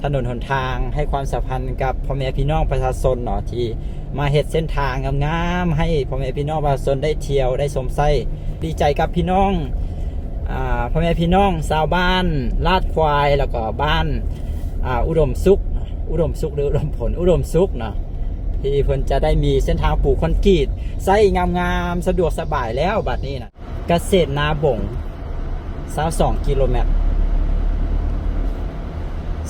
ຖະໜົນຫົນທາງ ໃຫ້ຄວາມສຳຄັນກັບພໍ່ແມ່ພີ່ນ້ອງປະຊາຊົນເນາະ ທີ່ມາເຮັດເສັ້ນທາງງາມໆ ໃຫ້ພໍ່ແມ່ພີ່ນ້ອງປະຊາຊົນໄດ້ທ່ຽວໄດ້ຊົມໃຊ້. ດີໃຈກັບພີ່ນ້ອງ ອາ ພໍ່ແມ່ພີ່ນ້ອງຊາວບ້ານລາດຄວາຍ ແລ້ວກໍບ້ານ ອາ ອຸດົມສຸກ ອຸດົມສຸກ ຫຼື ອຸດົມຜົນ ອຸດົມສຸກເນາະ ທີ່ເພິ່ນຈະໄດ້ມີເສັ້ນທາງປູຄອນກຣີດໃຊ້ງາມໆ ສະດວກສະບາຍແລ້ວບັດນີ້ນະ. ກະເສດນາບົງ ຊາວສອງກິໂລແມັດ.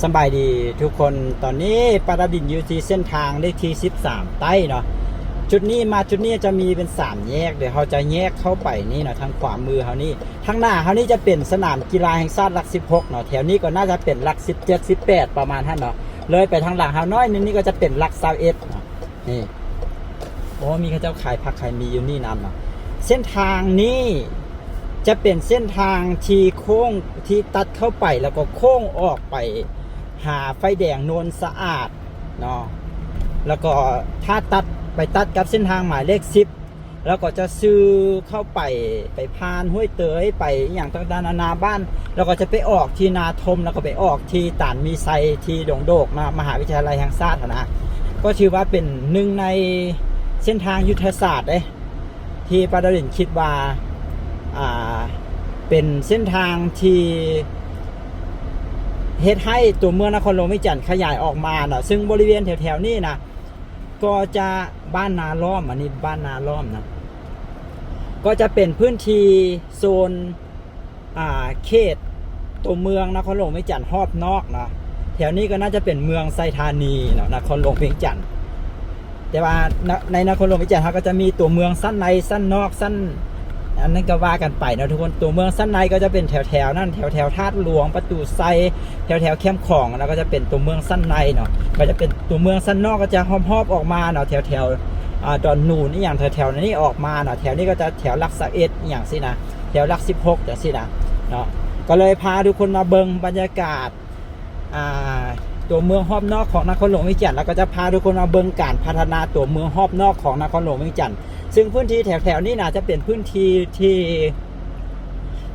ສະບາຍດີທຸກຄົນ, ຕອນນີ້ປາດາດິນຢູ່ທີ່ເສັ້ນທາງເລກທີສິບສາມໃຕ້ເນາະ. ຈຸດນີ້ມາຈຸດນີ້ຈະມີເປັນສາມແຍກ, ດຽວເຮົາຈະແຍກເຂົ້າໄປນີ້ເນາະ, ທາງຂວາມືເຮົານີ້. ທາງໜ້າເຮົານີ້ຈະເປັນສະໜາມກິລາແຫ່ງຊາດຫຼັກສິບຫົກເນາະ, ແຖວນີ້ກໍໜ້າຈະເປັນຫຼັກສິບເຈັດ ສິບແປດ ປະມານຫັ້ນເນາະ. ເລີຍໄປທາງຫຼັງເຮົາໜ້ອຍໜຶ່ງນີ້ກໍຈະເປັນຫຼັກຊາວເອັດເນາະ. ນີ້ ໂອ້ ມີເຂົາເຈົ້າຂາຍຜັກຂາຍໝີ່ຢູ່ນີ້ນຳເນາະ. ເສັ້ນທາງນີ້ຈະເປັນເສັ້ນທາງທີ່ໂຄ້ງ ທີ່ຕັດເຂົ້າໄປ ແລ້ວກໍໂຄ້ງອອກໄປຫາໄຟແດງໂນນສະອາດເນາະ, ແລ້ວກໍຖ້າຕັດ ໄປຕັດກັບເສັ້ນທາງໝາຍເລກສິບ ແລ້ວກໍຈະຊື່ເຂົ້າໄປ ໄປຜ່ານຫ້ວຍເຕີຍ ໄປອີ່ຫຍັງຕ່າງໆນານາບ້ານ ແລ້ວກໍຈະໄປອອກທີ່ນາທົມ ແລ້ວກໍໄປອອກທີ່ຕານມີໄຊ ທີ່ດົງໂດກ ມະຫາ ມະຫາວິທະຍາໄລແຫ່ງຊາດຫັ້ນນະ. ກໍຖືວ່າເປັນໜຶ່ງໃນເສັ້ນທາງຍຸດທະສາດເດ້ ທີ່ປາດາດິນຄິດວ່າ ອ່າ ເປັນເສັ້ນທາງທີ່ເຮັດໃຫ້ຕົວເມືອງນະຄອນຫຼວງວຽງຈັນຂະຫຍາຍອອກມາເນາະ, ຊຶ່ງບໍລິເວນແຖວໆນີ້ນະ ກໍຈະ ບ້ານນາລ້ອມ, ອັນນີ້ບ້ານນາລ້ອມນະ ກໍຈະເປັນພື້ນທີ່ໂຊນ ອ່າ ເຂດຕົວເມືອງນະຄອນຫຼວງວຽງຈັນຮອບນອກເນາະ. ແຖວນີ້ກໍໜ້າຈະເປັນເມືອງໄຊທານີເນາະ, ນະຄອນຫຼວງວຽງຈັນ. ແຕ່ວ່າ ນະ ໃນນະຄອນຫຼວງວຽງຈັນເຮົາກໍຈະມີຕົວເມືອງຊັ້ນໃນ ຊັ້ນນອກ ຊັ້ນ ອັນນັ້ນກໍວ່າກັນໄປເນາະທຸກຄົນ. ຕົວເມືອງຊັ້ນໃນກໍຈະເປັນແຖວໆນັ້ນ ແຖວໆທາດຫຼວງ ປະຕູໄຊ ແຖວໆແຄມຂອງ ແລ້ວກໍຈະເປັນຕົວເມືອງຊັ້ນໃນເນາະ, ກໍຈະເປັນຕົວເມືອງຊັ້ນນອກກໍຈະຮອບໆອອກມາເນາະ ແຖວໆ ອ່າ ດອນໜູນອີ່ຫຍັງແຖວໆນີ້ອອກມາເນາະ. ແຖວນີ້ກໍຈະແຖວຫຼັກຊາວເອັດອີ່ຫຍັງຊີ້ນະ ແຖວຫຼັກສິບຫົກຈັ່ງຊີ້ນະເນາະ. ກໍເລີຍພາທຸກຄົນມາເບິ່ງບັນຍາກາດ ອ່າ ຕົວເມືອງຮອບນອກຂອງນະຄອນຫຼວງວຽງຈັນ ແລ້ວກໍຈະພາທຸກຄົນມາເບິ່ງການພັດທະນາຕົວເມືອງຮອບນອກຂອງນະຄອນຫຼວງວຽງຈັນ. ຊຶ່ງພື້ນທີ່ແຖວໆນີ້ນະຈະເປັນພື້ນທີ່ທີ່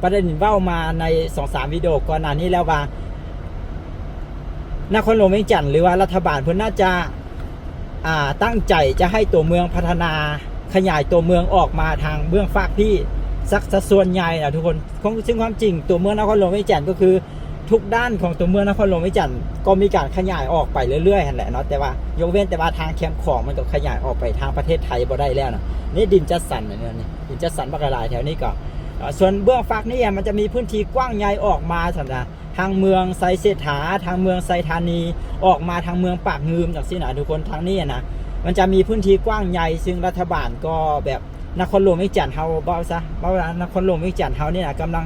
ປາດາດິນເວົ້າມາໃນສອງສາມວິດີໂອກ່ອນໜ້ານີ້ແລ້ວວ່າ ນະຄອນຫຼວງວຽງຈັນ ຫຼືວ່າລັດຖະບານເພິ່ນໜ້າຈະ ອ່າ ຕັ້ງໃຈຈະໃຫ້ຕົວເມືອງພັດທະນາ ຂະຫຍາຍຕົວເມືອງອອກມາທາງເບື້ອງຟາກພີ້ ສັກສ່ວນໃຫຍ່ນະທຸກຄົນ. ຊຶ່ງຄວາມຈິງຕົວເມືອງນະຄອນຫຼວງວຽງຈັນກໍຄື ທຸກດ້ານຂອງຕົວເມືອງນະຄອນຫຼວງວຽງຈັນກໍມີການຂະຫຍາຍອອກໄປເລື້ອຍໆຫັ້ນແຫຼະເນາະ, ແຕ່ວ່າຍົກເວັ້ນແຕ່ວ່າທາງແຄມຂອງມັນກໍຂະຫຍາຍອອກໄປທາງປະເທດໄທບໍ່ໄດ້ແລ້ວເນາະ. ນີ້ດິນຈັດສັນ ນີ້ດິນຈັດສັນບັກຫຼາຍແຖວນີ້ກໍ ເອີ ສ່ວນເບື້ອງຟາກນີ້ມັນຈະມີພື້ນທີ່ກວ້າງໃຫຍ່ອອກມາຊັ້ນນະ ທາງເມືອງໄຊເສດຖາ ທາງເມືອງໄຊທານີ ອອກມາທາງເມືອງປາກງື່ມຈັ່ງຊີ້ນະທຸກຄົນ. ທາງນີ້ນະ ມັນຈະມີພື້ນທີ່ກວ້າງໃຫຍ່ ຊຶ່ງລັດຖະບານກໍແບບ ນະຄອນຫຼວງວຽງຈັນເຮົາ ເວົ້າຊະ ເວົ້າວ່ານະຄອນຫຼວງວຽງຈັນເຮົານີ້ນະ ກຳລັງ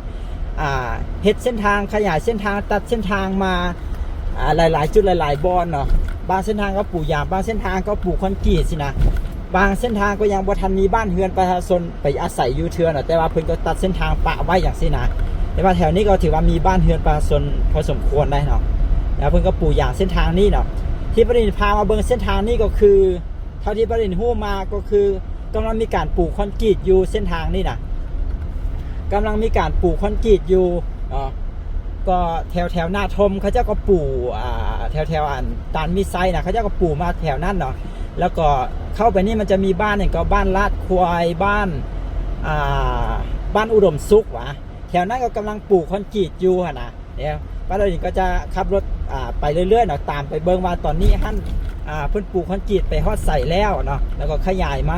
ອ່າ ເຮັດເສັ້ນທາງ ຂະຫຍາຍເສັ້ນທາງ ຕັດເສັ້ນທາງມາ ອ່າ ຫຼາຍໆຈຸດ ຫຼາຍໆບ່ອນເນາະ. ບາງເສັ້ນທາງກໍປູຢາງ ບາງເສັ້ນທາງກໍປູຄອນກຣີດຊີ້ນະ. ບາງເສັ້ນທາງກໍຍັງບໍ່ທັນມີບ້ານເຮືອນປະຊາຊົນໄປອາໄສຢູ່ເທື່ອເນາະ, ແຕ່ວ່າເພິ່ນກໍຕັດເສັ້ນທາງປະໄວ້ຈັ່ງຊີ້ນະ. ແຕ່ວ່າແຖວນີ້ກໍຖືວ່າມີບ້ານເຮືອນປະຊາຊົນພໍສົມຄວນໄດ້ເນາະ, ແລ້ວເພິ່ນກໍປູຢາງເສັ້ນທາງນີ້ເນາະ. ທີ່ປາດາດິນພາມາເບິ່ງເສັ້ນທາງນີ້ກໍຄື ເທົ່າທີ່ປາດາດິນຮູ້ມາກໍຄື ກຳລັງມີການປູຄອນກຣີດຢູ່ເສັ້ນທາງນີ້ນະ, ກຳລັງມີການປູຄອນກຣີດຢູ່ເນາະ. ກໍແຖວໆນາທົມເຂົາເຈົ້າກໍປູ ອ່າ ແຖວໆອັນຕານມີໄຊນະ ເຂົາເຈົ້າກໍປູມາແຖວນັ້ນເນາະ. ແລ້ວກໍເຂົ້າໄປນີ້ມັນຈະມີບ້ານຫຍັງ ກໍບ້ານລາດຄວາຍ ບ້ານ ອ່າ ບ້ານອຸດົມສຸກຫວາ ແຖວນັ້ນກໍກຳລັງປູຄອນກຣີດຢູ່ຫັ້ນນະ. ເນາະ ປາດາດິນກໍຈະຂັບລົດ ອ່າ ໄປເລື້ອຍໆເນາະ, ຕາມໄປເບິ່ງວ່າຕອນນີ້ຫັ້ນ ອ່າ ເພິ່ນປູຄອນກຣີດໄປຮອດໃສແລ້ວເນາະ, ແລ້ວກໍຂະຫຍາຍມາ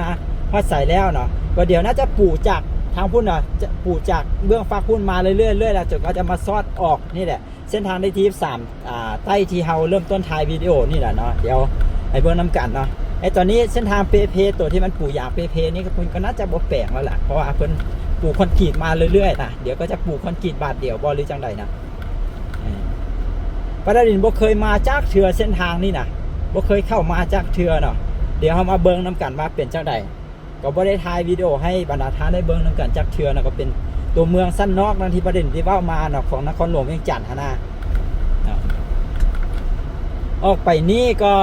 ຮອດໃສແລ້ວເນາະ. ກໍດຽວໜ້າຈະປູຈາກທາງພຸ້ນເນາະ, ຈະປູຈາກເບື້ອງຟາກພຸ້ນມາເລື້ອຍໆ ເລື້ອຍໆ ແລ້ວຈົນກວ່າຈະມາຊອດອອກນີ້ແຫຼະ ເສັ້ນທາງເລກທີສິບສາມ ອ່າ ໃຕ້ທີ່ເຮົາເລີ່ມຕົ້ນຖ່າຍວິດີໂອນີ້ແຫຼະເນາະ. ດຽວໃຫ້ເບິ່ງນຳກັນເນາະ. ແລະຕອນນີ້ເສັ້ນທາງເປ່ເພ ໂຕທີ່ມັນປູຢາງເປ່ເພນີ້ ກໍເພິ່ນກໍໜ້າຈະບໍ່ແປງແລ້ວລະ, ເພາະວ່າເພິ່ນປູຄອນກຣີດມາເລື້ອຍໆນະ. ດຽວກໍຈະປູຄອນກຣີດບາດດຽວບໍ່ ຫຼືຈັ່ງໃດນະ. ປາດາດິນບໍ່ເຄີຍມາຈັກເທື່ອເສັ້ນທາງນີ້ນະ, ບໍ່ເຄີຍເຂົ້າມາຈັກເທື່ອເນາະ. ດຽວເຮົາມາເບິ່ງນຳກັນວ່າເປັນຈັ່ງໃດ. ກໍບໍ່ໄດ້ຖ່າຍວິດີໂອໃຫ້ບັນດາທ່ານໄດ້ເບິ່ງນຳກັນຈັກເທື່ອນະ. ກໍເປັນຕົວເມືອງຊັ້ນນອກນະ ທີ່ປາດາດິນໄດ້ເວົ້າມາເນາະ ຂອງນະຄອນຫຼວງວຽງຈັນຫັ້ນນະ. ອອກໄປນີ້ກໍ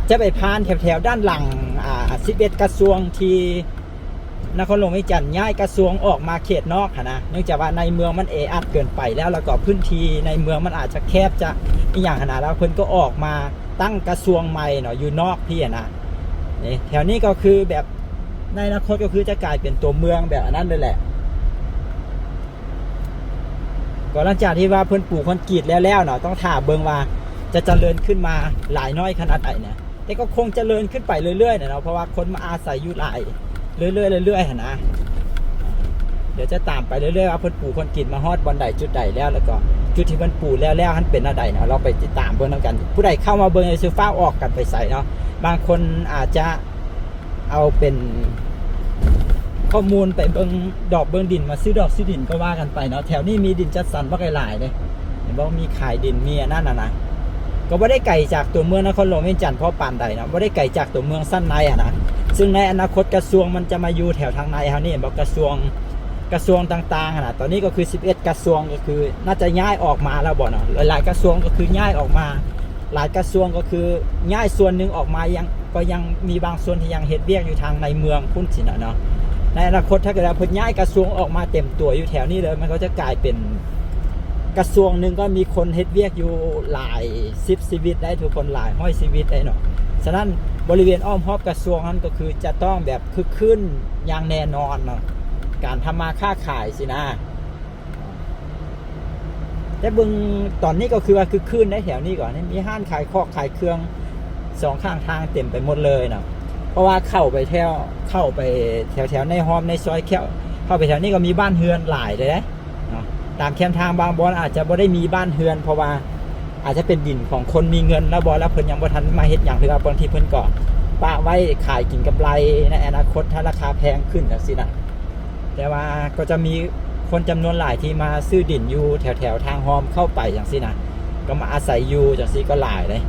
ຈະໄປຜ່ານແຖວໆດ້ານຫຼັງ ອ່າ ສິບເອັດກະຊວງທີ່ ນະຄອນຫຼວງວຽງຈັນຍ້າຍກະຊວງອອກມາເຂດນອກຫັ້ນນະ ເນື່ອງຈາກວ່າໃນເມືອງມັນແອອັດເກີນໄປແລ້ວ ແລ້ວກໍພື້ນທີ່ໃນເມືອງມັນອາດຈະແຄບ ຈະອີ່ຫຍັງຫັ້ນນະ ແລ້ວເພິ່ນກໍອອກມາຕັ້ງກະຊວງໃໝ່ເນາະ ຢູ່ນອກພີ້ຫັ້ນນະ. ນີ້ ແຖວນີ້ກໍຄືແບບ ໃນອະນາຄົດກໍຄືຈະກາຍເປັນຕົວເມືອງແບບອັນນັ້ນເລີຍແຫຼະ. ກໍຫຼັງຈາກທີ່ວ່າເພິ່ນປູຄອນກຣີດແລ້ວໆເນາະ ຕ້ອງຖ້າເບິ່ງວ່າຈະຈະເລີນຂຶ້ນມາຫຼາຍນ້ອຍຂະໜາດໃດນະ ແຕ່ກໍຄົງຈະເລີນຂຶ້ນໄປເລື້ອຍໆນະເນາະ ເພາະວ່າຄົນມາອາໄສຢູ່ຫຼາຍເລື້ອຍໆເລື້ອຍໆຫັ້ນນະ. ດຽວຈະຕາມໄປເລື້ອຍໆວ່າເພິ່ນປູຄອນກຣີດມາຮອດບ່ອນໃດຈຸດໃດແລ້ວ ແລ້ວກໍຈຸດທີ່ເພິ່ນປູແລ້ວໆຫັ້ນເປັນແນວໃດເນາະ ເຮົາໄປຕິດຕາມເບິ່ງນຳກັນ. ຜູ້ໃດເຂົ້າມາເບິ່ງຢ່າສູ່ຟ້າວອອກກັນໄປໃສເນາະ ບາງຄົນອາດຈະ ເອົາເປັນຂໍ້ມູນໄປເບິ່ງດອກເບິ່ງດິນ ມາຊື້ດອກຊື້ດິນກໍວ່າກັນໄປເນາະ. ແຖວນີ້ມີດິນຈັດສັນບັກຫຼາຍໆເດ້ ເຫັນບໍ່ ມີຂາຍດິນ ມີອັນນັ້ນນະ ກໍບໍ່ໄດ້ໄກຈາກຕົວເມືອງນະຄອນຫຼວງວຽງຈັນພໍປານໃດເນາະ ບໍ່ໄດ້ໄກຈາກຕົວເມືອງຊັ້ນໃນຫັ້ນນະ. ຊຶ່ງໃນອະນາຄົດກະຊວງມັນຈະມາຢູ່ແຖວທາງໃນເຮົານີ້ ເຫັນບໍ່ ກະຊວງ ກະຊວງຕ່າງໆຫັ້ນນະ. ຕອນນີ້ກໍຄືສິບເອັດກະຊວງ ກໍຄືໜ້າຈະຍ້າຍອອກມາແລ້ວບໍ່ເນາະ ຫຼາຍໆກະຊວງກໍຄືຍ້າຍອອກມາ ຫຼາຍກະຊວງກໍຄືຍ້າຍສ່ວນໜຶ່ງອອກມາ ຍັງ ກໍຍັງມີບາງສ່ວນທີ່ຍັງເຮັດວຽກຢູ່ທາງໃນເມືອງພຸ້ນຊີ້ນະເນາະ. ໃນອະນາຄົດຖ້າເກີດວ່າເພິ່ນຍ້າຍກະຊວງອອກມາເຕັມຕົວຢູ່ແຖວນີ້ເລີຍ ມັນກໍຈະກາຍເປັນກະຊວງໜຶ່ງ ກໍມີຄົນເຮັດວຽກຢູ່ຫຼາຍສິບຊີວິດໄດ້ ທຸກຄົນ ຫຼາຍຮ້ອຍຊີວິດໄດ້ເນາະ. ສະນັ້ນ ບໍລິເວນອ້ອມຮອບກະຊວງນັ້ນກໍຄືຈະຕ້ອງແບບຄຶກຄື້ນຢ່າງແນ່ນອນເນາະ ການທຳມາຄ້າຂາຍຊີ້ນະ. ແຕ່ເບິ່ງຕອນນີ້ກໍຄືວ່າຄຶກຄື້ນໃນແຖວນີ້ກໍມີຮ້ານຂາຍຂອກຂາຍເຄື່ອງສອງຂ້າງທາງເຕັມໄປໝົດເລີຍເນາະ. ເພາະວ່າເຂົ້າໄປແຖວ ເຂົ້າໄປແຖວໆໃນຮ່ອມໃນຊອຍແຄວ ເຂົ້າໄປແຖວນີ້ກໍມີບ້ານເຮືອນຫຼາຍເລີຍເດ້ເນາະ. ຕາມແຄມທາງບາງບ່ອນອາດຈະບໍ່ໄດ້ມີບ້ານເຮືອນ ເພາະວ່າອາດຈະເປັນດິນຂອງຄົນມີເງິນແລ້ວບໍ່ ແລ້ວເພິ່ນຍັງບໍ່ທັນມາເຮັດຫຍັງ ຫຼືວ່າບາງທີເພິ່ນກໍປະໄວ້ຂາຍກິນກຳໄລໃນອະນາຄົດ ຖ້າລາຄາແພງຂຶ້ນຈັ່ງຊີ້ນະ. ແຕ່ວ່າກໍຈະມີຄົນຈຳນວນຫຼາຍທີ່ມາຊື້ດິນຢູ່ແຖວໆທາງຮ່ອມເຂົ້າໄປຈັ່ງຊີ້ນະ ກໍມາອາໄສຢູ່ຈັ່ງຊີ້ກໍຫຼາຍເດ້.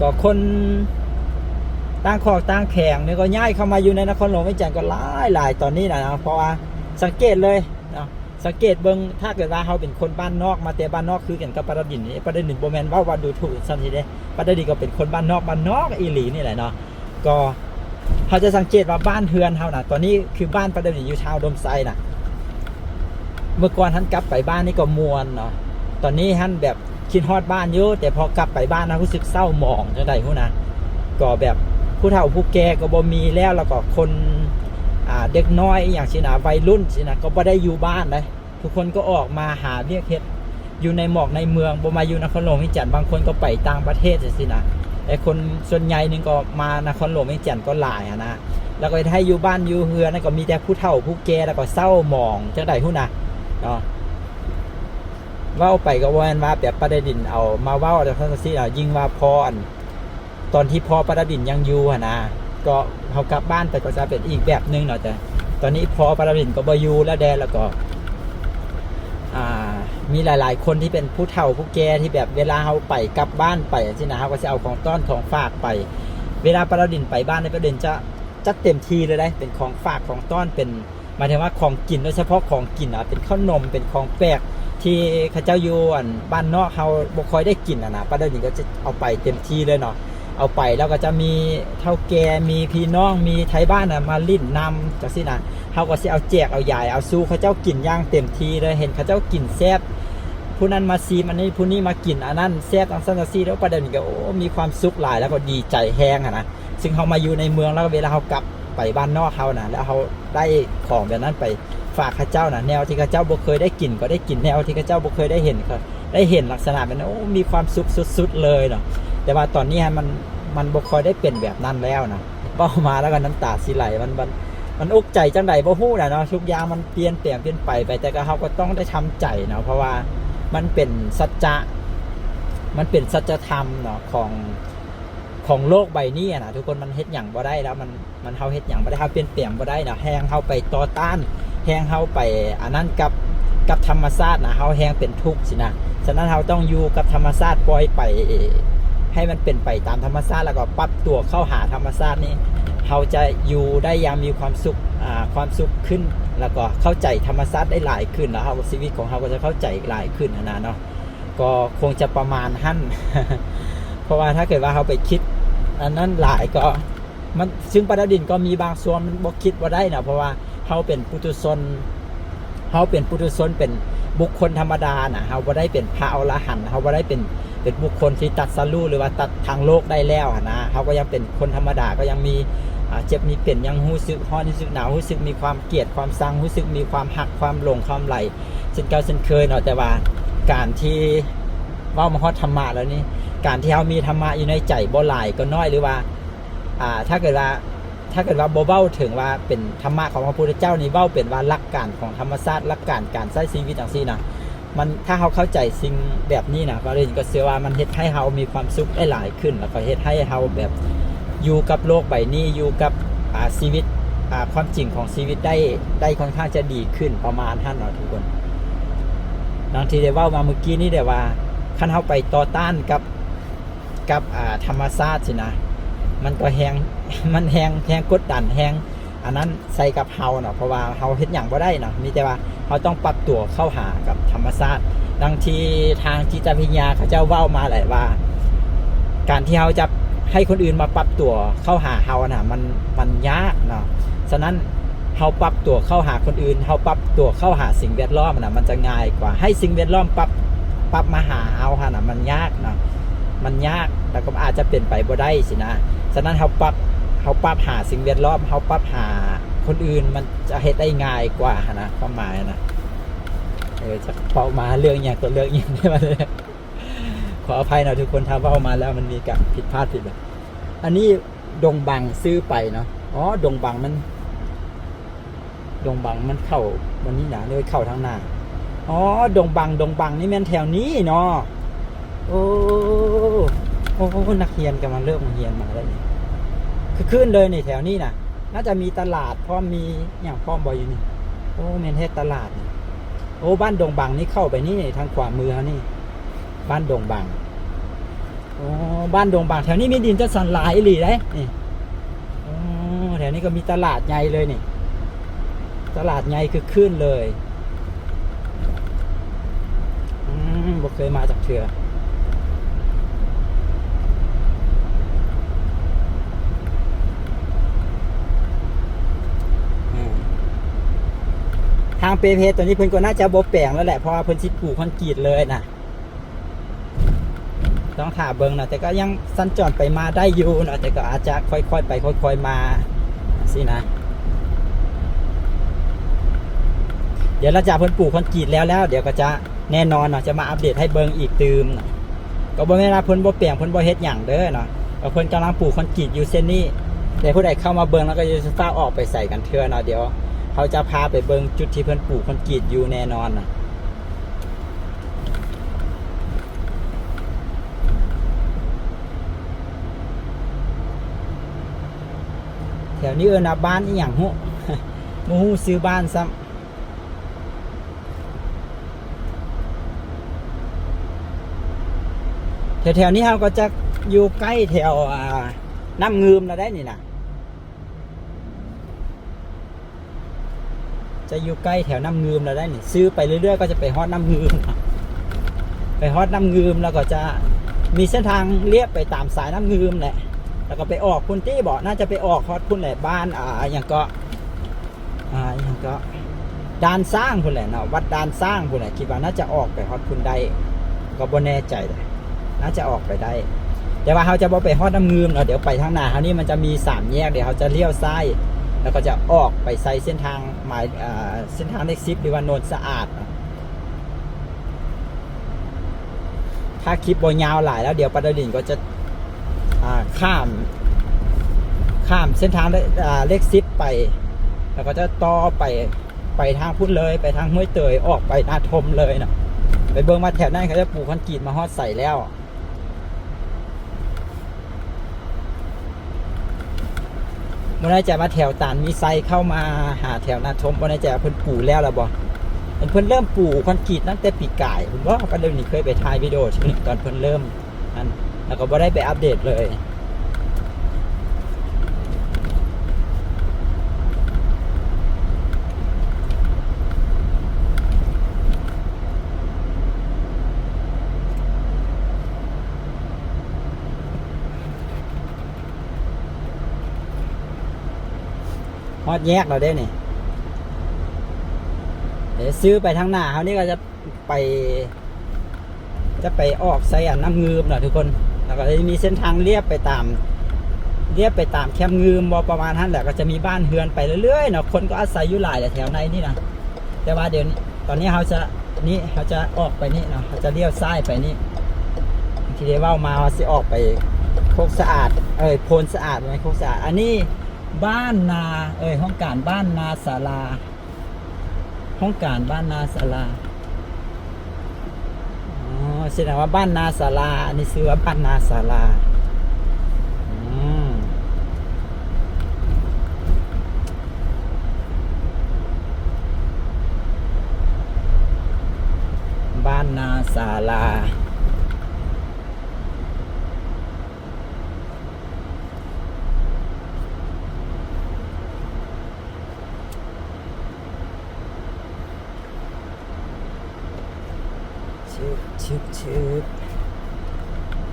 ກໍຄົນຕ່າງຂອກຕ່າງແຂວງນີ້ກໍຍ້າຍເຂົ້າມາຢູ່ໃນນະຄອນຫຼວງວຽງຈັນກໍຫຼາຍໆຕອນນີ້ນະເນາະ. ເພາະວ່າສັງເກດເລີຍເນາະ ສັງເກດເບິ່ງ ຖ້າເກີດວ່າເຮົາເປັນຄົນບ້ານນອກ ມາແຕ່ບ້ານນອກຄືກັນກັບປາຕາດິນນີ້ ປາຕາດິນບໍ່ແມ່ນເວົ້າວ່າດູຖູກຊັ້ນຊິເດ້ ປາຕາດິນກໍເປັນຄົນບ້ານນອກ ບ້ານນອກອີ່ຫຼີນີ້ແຫຼະເນາະ. ກໍເຮົາຈະສັງເກດວ່າບ້ານເຮືອນເຮົານະ ຕອນນີ້ຄືບ້ານປາຕາດິນຢູ່ທາງອຸດົມໄຊນະ ເມື່ອກ່ອນຫັ້ນກັບໄປບ້ານນີ້ກໍມ່ວນເນາະ ຕອນນີ້ຫັ້ນແບບຄິດຮອດບ້ານຢູ່ ແຕ່ພໍກັບໄປບ້ານນະ ຮູ້ສຶກເສົ້າໝອງຈັ່ງໃດຮູ້ນະ. ກໍແບບຜູ້ເຖົ້າຜູ້ແກ່ກໍບໍ່ມີແລ້ວ ແລ້ວກໍຄົນ ອ່າ ເດັກນ້ອຍອີ່ຫຍັງຊີ້ນະ ໄວລຸ້ນຊີ້ນະ ກໍບໍ່ໄດ້ຢູ່ບ້ານໃດ ທຸກຄົນກໍອອກມາຫາວຽກເຮັດຢູ່ໃນໝອກໃນເມືອງ ບໍ່ມາຢູ່ນະຄອນຫຼວງວຽງຈັນ ບາງຄົນກໍໄປຕ່າງປະເທດຈັ່ງຊີ້ນະ. ແຕ່ຄົນສ່ວນໃຫຍ່ໜຶ່ງກໍມານະຄອນຫຼວງວຽງຈັນກໍຫຼາຍຫັ້ນນະ ແລ້ວກໍເຮັດໃຫ້ຢູ່ບ້ານຢູ່ເຮືອນນັ້ນກໍມີແຕ່ຜູ້ເຖົ້າຜູ້ແກ່ ແລ້ວກໍເສົ້າໝອງຈັ່ງໃດຮູ້ນະເນາະ. ເວົ້າໄປກໍບໍ່ແມ່ນວ່າແບບປາຕາດິນເອົາມາເວົ້າຈັ່ງຊັ້ນຈັ່ງຊີ້ເນາະ ຍິ່ງວ່າພໍອັນ ຕອນທີ່ພໍ່ປາຕາດິນຍັງຢູ່ຫັ້ນນະ ກໍເຮົາກັບບ້ານໄປກໍຈະເປັນອີກແບບໜຶ່ງເນາະ. ແຕ່ຕອນນີ້ພໍ່ປາຕາດິນກໍບໍ່ຢູ່ແລ້ວແດ່ ແລ້ວກໍ ອ່າ ມີຫຼາຍໆຄົນທີ່ເປັນຜູ້ເຖົ້າຜູ້ແກ່ທີ່ແບບເວລາເຮົາໄປກັບບ້ານໄປຈັ່ງຊີ້ນະ ເຮົາກໍຊິເອົາຂອງຕ້ອນຂອງຝາກໄປ. ເວລາປາຕາດິນໄປບ້ານນີ້ ປາຕາດິນຈະຈັດເຕັມທີ່ເລີຍເດ້ ເປັນຂອງຝາກຂອງຕ້ອນ ເປັນ ໝາຍເຖິງວ່າຂອງກິນ ໂດຍສະເພາະຂອງກິນນະ ເປັນເຂົ້າໜົມ ເປັນຂອງແປກທີ່ເຂົາເຈົ້າຢູ່ອັນບ້ານນອກເຮົາບໍ່ຄ່ອຍໄດ້ກິນຫັ້ນນະ ປາຕາດິນກໍຈະເອົາໄປເຕັມທີ່ເລີຍເນາະ. ເອົາໄປແລ້ວກໍຈະມີເຖົ້າແກ່ ມີພີ່ນ້ອງ ມີໄທບ້ານນະມາຫຼິ້ນນຳຈັ່ງຊີ້ນະ ເຮົາກໍຊິເອົາແຈກເອົາຢາຍ ເອົາສູ່ເຂົາເຈົ້າກິນຢ່າງເຕັມທີ່ເລີຍ. ເຫັນເຂົາເຈົ້າກິນແຊບ ຜູ້ນັ້ນມາຊີມອັນນີ້ ຜູ້ນີ້ມາກິນອັນນັ້ນແຊບ ຈັ່ງຊັ້ນຈັ່ງຊີ້ ແລ້ວປາຕາດິນກໍ ໂອ້ ມີຄວາມສຸກຫຼາຍ ແລ້ວກໍດີໃຈແຮງຫັ້ນນະ. ຊຶ່ງເຮົາມາຢູ່ໃນເມືອງແລ້ວ ເວລາເຮົາກັບໄປບ້ານນອກເຮົານະ ແລ້ວເຮົາໄດ້ຂອງແບບນັ້ນໄປຝາກເຂົາເຈົ້ານະ ແນວທີ່ເຂົາເຈົ້າບໍ່ເຄີຍໄດ້ກິນກໍໄດ້ກິນ ແນວທີ່ເຂົາເຈົ້າບໍ່ເຄີຍໄດ້ເຫັນກໍໄດ້ເຫັນ ລັກສະນະແບບນັ້ນ ໂອ້ ມີຄວາມສຸກສຸດໆເລີຍເນາະ. ແຕ່ວ່າຕອນນີ້ຫັ້ນມັນ ມັນບໍ່ຄ່ອຍໄດ້ເປັນແບບນັ້ນແລ້ວນະ ເວົ້າມາແລ້ວກໍນ້ຳຕາຊິໄຫຼ ມັນ ມັນ ມັນອຸກໃຈຈັ່ງໃດບໍ່ຮູ້ນະເນາະ. ທຸກຢ່າງມັນປ່ຽນແປງປ່ຽນໄປໄປ ແຕ່ກໍເຮົາກໍຕ້ອງໄດ້ທຳໃຈເນາະ ເພາະວ່າມັນເປັນສັດຈະ ມັນເປັນສັດຈະທຳເນາະ ຂອງ ຂອງໂລກໃບນີ້ນະ ທຸກຄົນ ມັນເຮັດຫຍັງບໍ່ໄດ້ແລ້ວ ມັນ ມັນ ເຮົາເຮັດຫຍັງບໍ່ໄດ້ ເຮົາປ່ຽນແປງບໍ່ໄດ້ນະ. ແຮງເຮົາໄປຕໍ່ຕ້ານ ແຮງເຮົາໄປອັນນັ້ນກັບ ກັບທຳມະຊາດນະ ເຮົາແຮງເປັນທຸກຊີ້ນະ. ສະນັ້ນເຮົາຕ້ອງຢູ່ກັບທຳມະຊາດ ປ່ອຍໄປ ໃຫ້ມັນເປັນໄປຕາມທຳມະຊາດ ແລ້ວກໍປັບຕົວເຂົ້າຫາທຳມະຊາດນີ້ ເຮົາຈະຢູ່ໄດ້ຢ່າງມີຄວາມສຸກ ອ່າ ຄວາມສຸກຂຶ້ນ ແລ້ວກໍເຂົ້າໃຈທຳມະຊາດໄດ້ຫຼາຍຂຶ້ນ ແລ້ວເຮົາ ຊີວິດຂອງເຮົາກໍຈະເຂົ້າໃຈຫຼາຍຂຶ້ນຫັ້ນນະເນາະ. ກໍຄົງຈະປະມານຫັ້ນ ເພາະວ່າຖ້າເກີດວ່າເຮົາໄປຄິດອັນນັ້ນຫຼາຍ ກໍ ມັນ ຊຶ່ງປາດາວດິນກໍມີບາງສ່ວນມັນບໍ່ຄິດບໍ່ໄດ້ນະ ເພາະວ່າເຮົາເປັນປຸຖຸຊົນ ເຮົາເປັນປຸຖຸຊົນ ເປັນບຸກຄົນທຳມະດານະ ເຮົາບໍ່ໄດ້ເປັນພະອໍລະຫັນ ເຮົາບໍ່ໄດ້ເປັນ ເປັນບຸກຄົນທີ່ຕັດສະຮູ້ ຫຼືວ່າຕັດທາງໂລກໄດ້ແລ້ວຫັ້ນນະ ເຮົາກໍຍັງເປັນຄົນທຳມະດາ ກໍຍັງມີ ອ່າ ເຈັບມີເປັນ ຍັງຮູ້ສຶກຮ້ອນ ຮູ້ສຶກໜາວ ຮູ້ສຶກມີຄວາມກຽດຄວາມຊັງ ຮູ້ສຶກມີຄວາມຮັກຄວາມຫຼົງຄວາມໄຫຼ ເຊັ່ນເກົ່າເຊັ່ນເຄີຍເນາະ. ແຕ່ວ່າການທີ່ເວົ້າມາຮອດທຳມະແລ້ວນີ້ ການທີ່ເຮົາມີທຳມະຢູ່ໃນໃຈ ບໍ່ຫຼາຍກໍໜ້ອຍ ຫຼືວ່າ ອ່າ ຖ້າເກີດວ່າ ຖ້າເກີດວ່າບໍ່ເວົ້າເຖິງວ່າເປັນທຳມະຂອງພະພຸດທະເຈົ້ານີ້ ເວົ້າເປັນວ່າຫຼັກການຂອງທຳມະຊາດ ຫຼັກການການໃຊ້ຊີວິດຈັ່ງຊີ້ນະ ມັນ ຖ້າເຮົາເຂົ້າໃຈສິ່ງແບບນີ້ນະ ບາດາວດິນກໍເຊື່ອວ່າມັນເຮັດໃຫ້ເຮົາມີຄວາມສຸກໄດ້ຫຼາຍຂຶ້ນ ແລ້ວກໍເຮັດໃຫ້ເຮົາແບບຢູ່ກັບໂລກໃບນີ້ ຢູ່ກັບ ອ່າ ຊີວິດ ອ່າ ຄວາມຈິງຂອງຊີວິດໄດ້ ໄດ້ຄ່ອນຂ້າງຈະດີຂຶ້ນ ປະມານຫັ້ນເນາະທຸກຄົນ. ດັ່ງທີ່ໄດ້ເວົ້າມາມື້ກີ້ນີ້ແຫຼະວ່າ ຄັນເຮົາໄປຕໍ່ຕ້ານກັບ ກັບ ອ່າ ທຳມະຊາດຊີ້ນະ ມັນກໍແຮງ ມັນແຮງ ແຮງກົດດັນ ແຮງອັນນັ້ນໃສ່ກັບເຮົາເນາະ ເພາະວ່າເຮົາເຮັດຫຍັງບໍ່ໄດ້ເນາະ ມີແຕ່ວ່າເຮົາຕ້ອງປັບຕົວເຂົ້າຫາກັບທຳມະຊາດ. ດັ່ງທີ່ທາງຈິດຕະວິທະຍາເຂົາເຈົ້າເວົ້າມາແຫຼະວ່າ ການທີ່ເຮົາຈະໃຫ້ຄົນອື່ນມາປັບຕົວເຂົ້າຫາເຮົານະ ມັນ ມັນຍາກເນາະ. ສະນັ້ນ ເຮົາປັບຕົວເຂົ້າຫາຄົນອື່ນ ເຮົາປັບຕົວເຂົ້າຫາສິ່ງແວດລ້ອມນະ ມັນຈະງ່າຍກວ່າ ໃຫ້ສິ່ງແວດລ້ອມປັບ ປັບມາຫາເຮົາຫັ້ນນະ ມັນຍາກເນາະ ມັນຍາກ ແລ້ວກໍອາດຈະເປັນໄປບໍ່ໄດ້ຊີ້ນະ. ສະນັ້ນເຮົາປັບ ເຮົາປັບຫາສິ່ງແວດລ້ອມ ເຮົາປັບຫາຄົນອື່ນ ມັນຈະເຮັດໄດ້ງ່າຍກວ່າຫັ້ນນະ ຄວາມໝາຍນະ. ເອີ ຈັກເວົ້າມາເລື່ອງຫຍັງຕໍ່ເລື່ອງຫຍັງ ຂໍອະໄພເນາະທຸກຄົນ ຖ້າເວົ້າມາແລ້ວມັນມີການຜິດພາດຜິດບາດ. ອັນນີ້ ດົງບັງຊື່ໄປເນາະ. ອໍ ດົງບັງມັນ ດົງບັງມັນເຂົ້າບ່ອນນີ້ນະ ຫຼືເຂົ້າທາງໜ້າ. ອໍ ດົງບັງ ດົງບັງນີ້ແມ່ນແຖວນີ້ເນາະ. ໂອ້ ໂອ້ ນັກຮຽນກຳລັງເລີກໂຮງຮຽນມາແລ້ວນີ້ ຄຶກຄື້ນເລີຍນີ້ ແຖວນີ້ນະ ໜ້າຈະມີຕະຫຼາດພ້ອມ ມີຫຍັງພ້ອມບໍ່ຢູ່ນີ້. ໂອ້ ແມ່ນແທ້ຕະຫຼາດນີ້. ໂອ້ ບ້ານດົງບັງນີ້ເຂົ້າໄປນີ້ ທາງຂວາມືເຮົານີ້ ບ້ານດົງບັງ. ໂອ້ ບ້ານດົງບາງ ແຖວນີ້ມີດິນຈັດສັນຫຼາຍອີ່ຫຼີເດ້ນີ້. ໂອ້ ແຖວນີ້ກໍມີຕະຫຼາດໃຫຍ່ເລີຍນີ້ ຕະຫຼາດໃຫຍ່ຄຶກຄື້ນເລີຍ. ອືມ ບໍ່ເຄີຍມາຈັກເທື່ອ. ອືມ ທາງເປເພຕົວນີ້ເພິ່ນກໍໜ້າຈະບໍ່ແປງແລ້ວແຫຼະ ເພາະວ່າເພິ່ນຊິປູຄອນກຣີດເລີຍນະ. ຕ້ອງຖ້າເບິ່ງເນາະ ແຕ່ກໍຍັງສັນຈອນໄປມາໄດ້ຢູ່ເນາະ ແຕ່ກໍອາດຈະຄ່ອຍໆໄປຄ່ອຍໆມາຊີ້ນະ. ດຽວຫຼັງຈາກເພິ່ນປູຄອນກຣີດແລ້ວແລ້ວ ດຽວກໍຈະແນ່ນອນເນາະ ຈະມາອັບເດດໃຫ້ເບິ່ງອີກຕື່ມເນາະ. ກໍບໍ່ແມ່ນວ່າເພິ່ນບໍ່ແປງ ເພິ່ນບໍ່ເຮັດຫຍັງເດີເນາະ ກໍເພິ່ນກຳລັງປູຄອນກຣີດຢູ່ເສັ້ນນີ້ ແຕ່ຜູ້ໃດເຂົ້າມາເບິ່ງແລ້ວກໍຢ່າຟ້າວອອກໄປໃສກັນເທື່ອເນາະ. ດຽວເຮົາຈະພາໄປເບິ່ງຈຸດທີ່ເພິ່ນປູຄອນກຣີດຢູ່ແນ່ນອນນະ. ແຖວນີ້ເອີ້ນວ່າບ້ານອີ່ຫຍັງຮູ້ ບໍ່ຮູ້ຊື່ບ້ານຊ້ຳ. ແຖວໆນີ້ເຮົາກໍຈະຢູ່ໃກ້ແຖວ ອ່າ ນ້ຳງື່ມແລ້ວໄດ໋ນີ້ນະ. ຈະຢູ່ໃກ້ແຖວນ້ຳງື່ມແລ້ວໄດ໋ນີ້ ຊື່ໄປເລື້ອຍໆ ກໍຈະໄປຮອດນ້ຳງື່ມ ໄປຮອດນ້ຳງື່ມແລ້ວກໍຈະມີເສັ້ນທາງລຽບໄປຕາມສາຍນ້ຳງື່ມແຫຼະ ແລ້ວກໍໄປອອກພຸ້ນຕິບໍ ໜ້າຈະໄປອອກຮອດພຸ້ນແຫຼະ ບ້ານ ອ່າ ຫຍັງເກາະ ອ່າ ຫຍັງເກາະ ດ່ານຊ້າງພຸ້ນແຫຼະເນາະ ວັດດ່ານຊ້າງພຸ້ນແຫຼະ ຄິດວ່າໜ້າຈະອອກໄປຮອດພຸ້ນໄດ້ ກໍບໍ່ແນ່ໃຈເດ້ ໜ້າຈະອອກໄປໄດ້ ແຕ່ວ່າເຮົາຈະບໍ່ໄປຮອດນ້ຳງື່ມເນາະ ດຽວໄປທາງໜ້າເຮົານີ້ ມັນຈະມີສາມແຍກ ດຽວເຮົາຈະລ້ຽວຊ້າຍ ແລ້ວກໍຈະອອກໄປໃສ່ເສັ້ນທາງໝາຍ ເອີ ເສັ້ນທາງເລກສິບ ຫຼືວ່າໂນນສະອາດເນາະ. ຖ້າຄລິບບໍ່ຍາວຫຼາຍແລ້ວ ດຽວປາດາວດິນກໍຈະ ອ່າ ຂ້າມ ຂ້າມເສັ້ນທາງ ເອີ ເລກສິບໄປ ແລ້ວກໍຈະຕໍ່ໄປ ໄປທາງພຸ້ນເລີຍ ໄປທາງຫ້ວຍເຕີຍ ອອກໄປນາທົມເລີຍເນາະ ໄປເບິ່ງວ່າແຖວນັ້ນເຂົາຈະປູຄອນກຣີດມາຮອດໃສແລ້ວ. ບໍ່ແນ່ໃຈວ່າແຖວຕານມີໄຊເຂົ້າມາຫາແຖວນາທົມ ບໍ່ແນ່ໃຈວ່າເພິ່ນປູແລ້ວລະບໍ່ ເພິ່ນເລີ່ມປູຄອນກຣີດຕັ້ງແຕ່ປີກາຍພຸ້ນບໍ ປາດາວດິນເຄີຍໄປຖ່າຍວິດີໂອເທື່ອໜຶ່ງຕອນເພິ່ນເລີ່ມ ນັ້ນ ແລ້ວກໍບໍ່ໄດ້ໄປອັບເດດເລີຍ. ເ ຮອດແຍກແລ້ວເດ້ນີ້. ເອີ ຊື່ໄປທາງໜ້າເຮົານີ້ກໍຈະໄປ ຈະໄປອອກໃສ່ອັນນ້ຳງື່ມເນາະທຸກຄົນ. ແລ້ວກໍຈະມີເສັ້ນທາງລຽບໄປຕາມ ລຽບໄປຕາມແຄມງື່ມບໍ ປະມານຫັ້ນແຫຼະ. ກໍຈະມີບ້ານເຮືອນໄປເລື້ອຍໆເນາະ. ຄົນກໍອາໄສຢູ່ຫຼາຍແຫຼະແຖວໃນນີ້ນະ. ແຕ່ວ່າດຽວ ຕອນນີ້ເຮົາຈະ ນີ້ ເຮົາຈະອອກໄປນີ້ເນາະ. ເຮົາຈະລ້ຽວຊ້າຍໄປນີ້. ທີ່ໄດ້ເວົ້າມາວ່າຊິອອກໄປໂຄກສະອາດ ເອີຍ ໂພນສະອາດ ບໍ່ແມ່ນໂຄກສະອາດ. ອັນນີ້ບ້ານນາ ເອີຍ ຫ້ອງການບ້ານນາສາລາ. ຫ້ອງການບ້ານນາສາລາ. ອໍ ແສດງວ່າບ້ານນາສາລາ ອັນນີ້ຊື່ວ່າບ້ານນາສາລາ. ອືມ ບ້ານນາສາລາ. ຊຶບ ຊຶບ ຊຶບ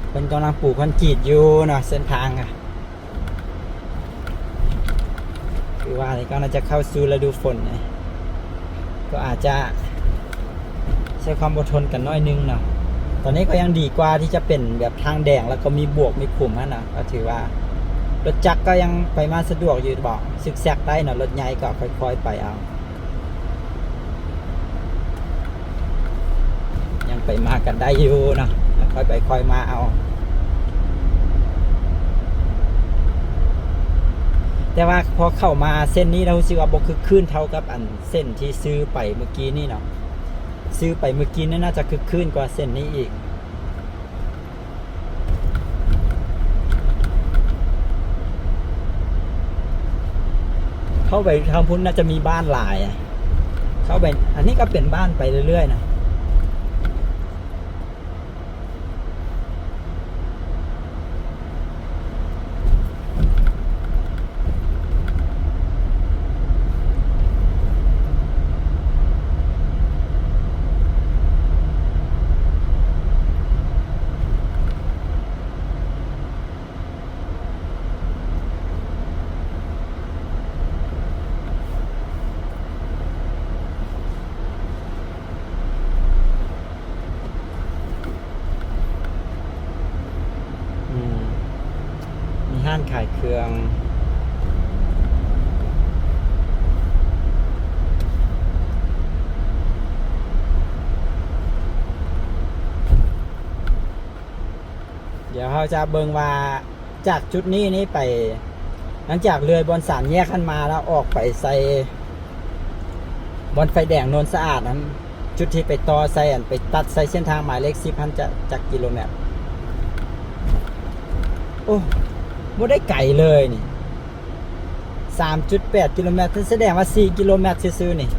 ເພິ່ນກຳລັງປູຄອນກຣີດຢູ່ເນາະ ເສັ້ນທາງ. ຄືວ່ານີ້ກໍໜ້າຈະເຂົ້າສູ່ລະດູຝົນ ກໍອາດຈະໃຊ້ຄວາມອົດທົນກັນໜ້ອຍໜຶ່ງເນາະ. ຕອນນີ້ກໍຍັງດີກວ່າທີ່ຈະເປັນແບບທາງແດງ ແລ້ວກໍມີບວກມີຂຸມຫັ້ນນະ. ກໍຖືວ່າລົດຈັກກໍຍັງໄປມາສະດວກຢູ່ ເບາະຊຶກແຊກໄດ້ເນາະ. ລົດໃຫຍ່ກໍຄ່ອຍໆໄປເອົາ ຍັງໄປມາກັນໄດ້ຢູ່ເນາະ ຄ່ອຍໄປຄ່ອຍມາເອົາ. ແຕ່ວ່າພໍເຂົ້າມາເສັ້ນນີ້ແລ້ວ ຮູ້ສຶກວ່າບໍ່ຄຶກຄື້ນເທົ່າກັບອັນເສັ້ນທີ່ຊື່ໄປເມື່ອກີ້ນີ້ເນາະ. ຊື່ໄປເມື່ອກີ້ນີ້ໜ້າຈະຄຶກຄື້ນກວ່າເສັ້ນນີ້ອີກ. ເຂົ້າໄປທາງພຸ້ນໜ້າຈະມີບ້ານຫຼາຍ. ເຂົ້າໄປ ອັນນີ້ກໍເປັນບ້ານໄປເລື້ອຍໆນະ. ອືມ ມີຮ້ານຂາຍເຄື່ອງ. ດຽວເຮົາຈະເບິ່ງວ່າ ຈາກຈຸດນີ້ນີ້ໄປ ຫຼັງຈາກເລື່ອຍບ່ອນສາມແຍກຫັ້ນມາແລ້ວ ອອກໄປໃສ່ບ່ອນໄຟແດງໂນນສະອາດນັ້ນ ຈຸດທີ່ໄປຕໍ່ໃສ່ ອັນໄປຕັດໃສ່ເສັ້ນທາງໝາຍເລກສິບຫັ້ນ ຈະຈັກກິໂລແມັດ? ໂອ້ ບໍ່ໄດ້ໄກເລີຍນີ້ ສາມຈຸດແປດກິໂລແມັດ ສະແດງວ່າສີ່ກິໂລແມັດຊື່ໆນີ້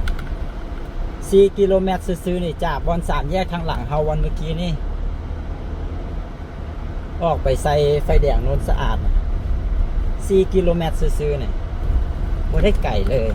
ສີ່ກິໂລແມັດຊື່ໆນີ້ ຈາກບ່ອນສາມແຍກທາງຫຼັງເຮົາບ່ອນເມື່ອກີ້ນີ້ ອອກໄປໃສ່ໄຟແດງໂນນສະອາດ ສີ່ກິໂລແມັດຊື່ໆນີ້ ບໍ່ໄດ້ໄກເລີຍ.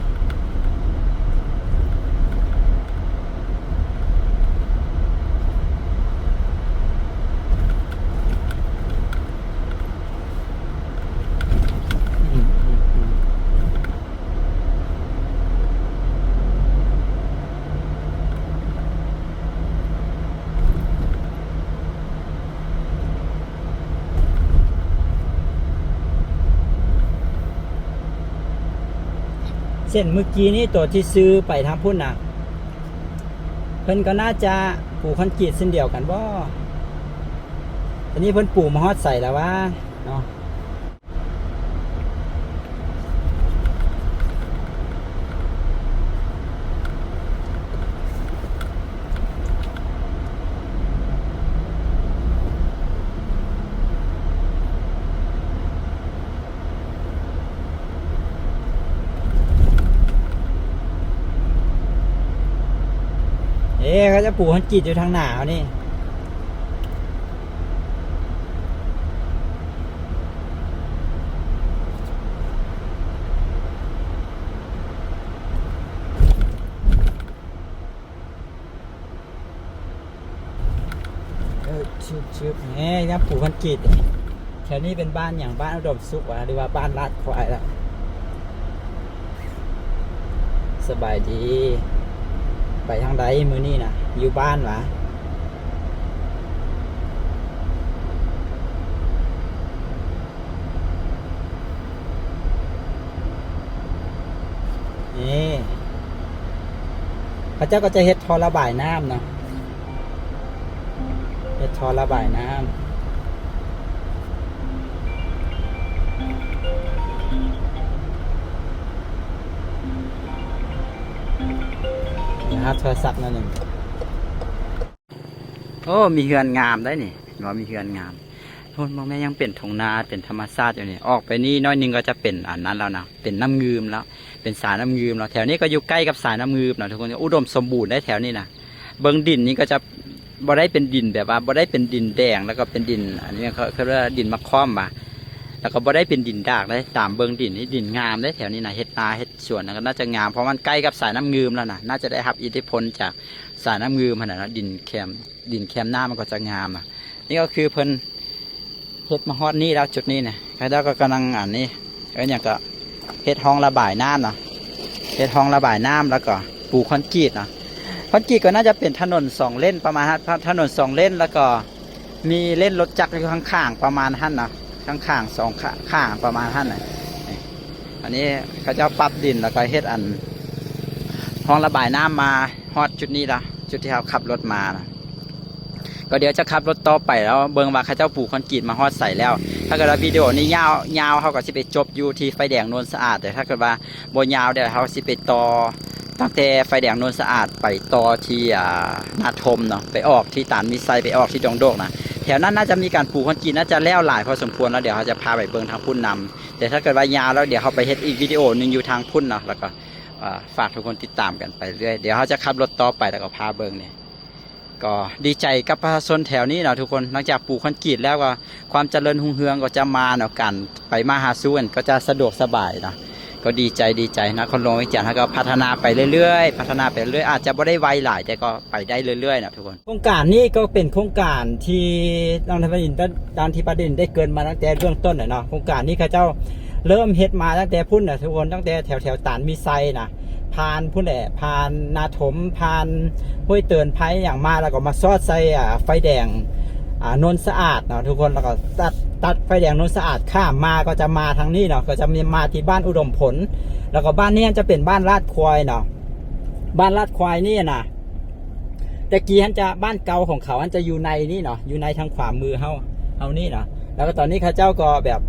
ເສັ້ນເມື່ອກີ້ນີ້ ຕົວທີ່ຊື່ໄປທາງພຸ້ນນະ ເພິ່ນກໍໜ້າຈະປູຄອນກຣີດເຊັ່ນດຽວກັນບໍ? ຕອນນີ້ເພິ່ນປູມາຮອດໃສແລ້ວວະເນາະ? ເອີ ເຂົາຈະປູຄອນກຣີດຢູ່ທາງໜ້າເຮົານີ້. ເອີ ຊຶບໆ ແໝ ຍັງປູຄອນກຣີດ. ແຖວນີ້ເປັນບ້ານຫຍັງ? ບ້ານອຸດົມສຸກຫວາ ຫຼືວ່າບ້ານລາດຄວາຍລະ? ສະບາຍດີ. ໄປທາງໃດມື້ນີ້ນະ? ຢູ່ບ້ານຫວາ? ນີ້ ເຂົາເຈົ້າກໍຈະເຮັດທໍ່ລະບາຍນ້ຳເນາະ. ເຮັດທໍ່ລະບາຍນ້ຳ. ດຽວຫາໂທລະສັບໜ້ອຍໜຶ່ງ. ໂອ້ ມີເຮືອນງາມໄດ໋ນີ້ ເຫັນບໍ່? ມີເຮືອນງາມ. ໂອ້ ເບິ່ງແມ້ ຍັງເປັນທົ່ງນາ ເປັນທຳມະຊາດຢູ່ນີ້. ອອກໄປນີ້ໜ້ອຍໜຶ່ງກໍຈະເປັນອັນນັ້ນແລ້ວນະ ເປັນນ້ຳງື່ມແລ້ວ ເປັນສາຍນ້ຳງື່ມແລ້ວ. ແຖວນີ້ກໍຢູ່ໃກ້ກັບສາຍນ້ຳງື່ມນະທຸກຄົນ ອຸດົມສົມບູນໄດ໋ແຖວນີ້ນະ. ເບິ່ງດິນນີ້ກໍຈະບໍ່ໄດ້ເປັນດິນແບບວ່າ ບໍ່ໄດ້ເປັນດິນແດງ ແລ້ວກໍເປັນດິນ ອັນນີ້ເຂົາ ເຂົາເອີ້ນວ່າດິນໝາກຄ້ອມຫວາ ແລ້ວກໍບໍ່ໄດ້ເປັນດິນດາກເດ້. ຕາມເບິ່ງດິນນີ້ ດິນງາມເດ້ແຖວນີ້ນະ ເຮັດນາເຮັດສວນນະ ກໍໜ້າຈະງາມ ເພາະມັນໃກ້ກັບສາຍນ້ຳງື່ມແລ້ວນະ ໜ້າຈະໄດ້ຮັບອິດທິພົນຈາກສາຍນ້ຳງື່ມຫັ້ນນະເນາະ ດິນແຄມ ດິນແຄມນ້ຳມັນກໍຈະງາມນະ. ນີ້ກໍຄືເພິ່ນເຮັດມາຮອດນີ້ແລ້ວ ຈຸດນີ້ນະ ເຂົາເຈົ້າກໍກຳລັງ ອັນນີ້ ເອີ້ນຫຍັງ ກໍເຮັດຮ່ອງລະບາຍນ້ຳເນາະ ເຮັດຮ່ອງລະບາຍນ້ຳ ແລ້ວກໍປູຄອນກຣີດເນາະ. ຄອນກຣີດກໍໜ້າຈະເປັນຖະໜົນສອງເລນປະມານ ຖະໜົນສອງເລນ ແລ້ວກໍມີເລນລົດຈັກຢູ່ຂ້າງໆປະມານຫັ້ນເນາະ ຂ້າງໆສອງຂ້າງປະມານຫັ້ນນະ. ອັນນີ້ເຂົາເຈົ້າປັບດິນ ແລ້ວກໍເຮັດອັນຮ່ອງລະບາຍນ້ຳມາຮອດຈຸດນີ້ລະ ຈຸດທີ່ເຮົາຂັບລົດມານະ. ກໍດຽວຈະຂັບລົດຕໍ່ໄປ ແລ້ວເບິ່ງວ່າເຂົາເຈົ້າປູຄອນກຣີດມາຮອດໃສແລ້ວ. ຖ້າເກີດວ່າວິດີໂອນີ້ຍາວ ຍາວ ເຮົາກໍຊິໄປຈົບຢູ່ທີ່ໄຟແດງໂນນສະອາດ ແຕ່ຖ້າເກີດວ່າບໍ່ຍາວ ດຽວເຮົາຊິໄປຕໍ່ຕັ້ງແຕ່ໄຟແດງໂນນສະອາດໄປຕໍ່ທີ່ ອ່າ ນາທົມເນາະ ໄປອອກທີ່ຕານມີໄຊ ໄປອອກທີ່ດົງໂດກນະ. ແຖວນັ້ນໜ້າຈະມີການປູຄອນກຣີດ ໜ້າຈະແລ້ວຫຼາຍພໍສົມຄວນແລ້ວ ດຽວເຮົາຈະພາໄປເບິ່ງທາງພຸ້ນນຳ. ແຕ່ຖ້າເກີດວ່າຍາວແລ້ວ ດຽວເຮົາໄປເຮັດອີກວິດີໂອໜຶ່ງຢູ່ທາງພຸ້ນເນາະ ແລ້ວກໍ ອ່າ ຝາກທຸກຄົນຕິດຕາມກັນໄປເລື້ອຍ. ດຽວເຮົາຈະຂັບລົດຕໍ່ໄປ ແລ້ວກໍພາເບິ່ງນີ້. ກໍດີໃຈກັບປະຊາຊົນແຖວນີ້ເນາະທຸກຄົນ ຫຼັງຈາກປູຄອນກຣີດແລ້ວກໍຄວາມຈະເລີນຮຸ່ງເຮືອງກໍຈະມາເນາະ ການໄປມາຫາສູ່ກັນກໍຈະສະດວກສະບາຍເນາະ. ກໍດີໃຈ ດີໃຈ ນະຄອນຫຼວງວຽງຈັນເຮົາກໍພັດທະນາໄປເລື້ອຍໆ ພັດທະນາໄປເລື້ອຍ ອາດຈະບໍ່ໄດ້ໄວຫຼາຍ ແຕ່ກໍໄປໄດ້ເລື້ອຍໆເນາະທຸກຄົນ. ໂຄງການນີ້ກໍເປັນໂຄງການທີ່ ດັ່ງທີ່ປາດິນ ດັ່ງທີ່ປາດິນໄດ້ເກີ່ນມາຕັ້ງແຕ່ເບື້ອງຕົ້ນແຫຼະເນາະ. ໂຄງການນີ້ເຂົາເຈົ້າເລີ່ມເຮັດມາຕັ້ງແຕ່ພຸ້ນນະທຸກຄົນ ຕັ້ງແຕ່ແຖວໆຕານມີໄຊນະ ຜ່ານພຸ້ນແຫຼະ ຜ່ານນາຖົມ ຜ່ານຫ້ວຍເຕີນໄພຫຍັງມາ ແລ້ວກໍມາຊອດໃສ່ ອ່າ ໄຟແດງ ອ່າ ໂນນສະອາດເນາະທຸກຄົນ. ແລ້ວກໍຕັດ ຕັດໄຟແດງໂນນສະອາດຂ້າມມາ ກໍຈະມາທາງນີ້ເນາະ ກໍຈະມີມາທີ່ບ້ານອຸດົມຜົນ. ແລ້ວກໍບ້ານນີ້ຈະເປັນບ້ານລາດຄວາຍເນາະ ບ້ານລາດຄວາຍນີ້ນະ ແຕ່ກີ້ຫັ້ນຈະ ບ້ານເກົ່າຂອງເຂົາຫັ້ນຈະຢູ່ໃນນີ້ເນາະ ຢູ່ໃນທາງຂວາມືເຮົາ ເຮົານີ້ເນາະ. ແລ້ວກໍຕອນນີ້ເຂົາເຈົ້າກໍແບບ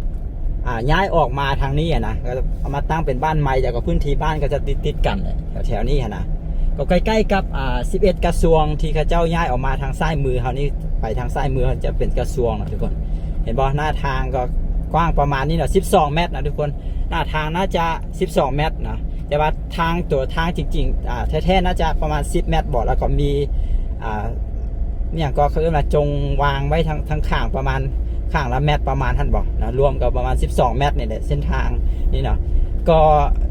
ອ່າ ຍ້າຍອອກມາທາງນີ້ນະ ກໍເອົາມາຕັ້ງເປັນບ້ານໃໝ່ ແລ້ວກໍພື້ນທີ່ບ້ານກໍຈະຕິດໆກັນແຖວໆນີ້ຫັ້ນນະ. ກໍໃກ້ໆກັບ ອ່າ ສິບເອັດກະຊວງທີ່ເຂົາເຈົ້າຍ້າຍອອກມາທາງຊ້າຍມືເຮົານີ້ ໄປທາງຊ້າຍມືເຮົາຈະເປັນກະຊວງນະທຸກຄົນ. ເຫັນບໍ່? ໜ້າທາງກໍກວ້າງປະມານນີ້ເນາະ ສິບສອງແມັດນະທຸກຄົນ. ໜ້າທາງໜ້າຈະສິບສອງແມັດເນາະ ແຕ່ວ່າທາງ ຕົວທາງຈິງໆ ອ່າ ແທ້ໆ ໜ້າຈະປະມານສິບແມັດບໍ ແລ້ວກໍມີ ອ່າ ອີ່ຫຍັງກໍເຂົາເອີ້ນວ່າ ຈົງວາງໄວ້ທາງ ທາງຂ້າງປະມານ ຂ້າງລະແມັດປະມານຫັ້ນບໍນະ ລວມກໍປະມານສິບສອງແມັດນີ້ແຫຼະ ເສັ້ນທາງນີ້ເນາະ. ກໍ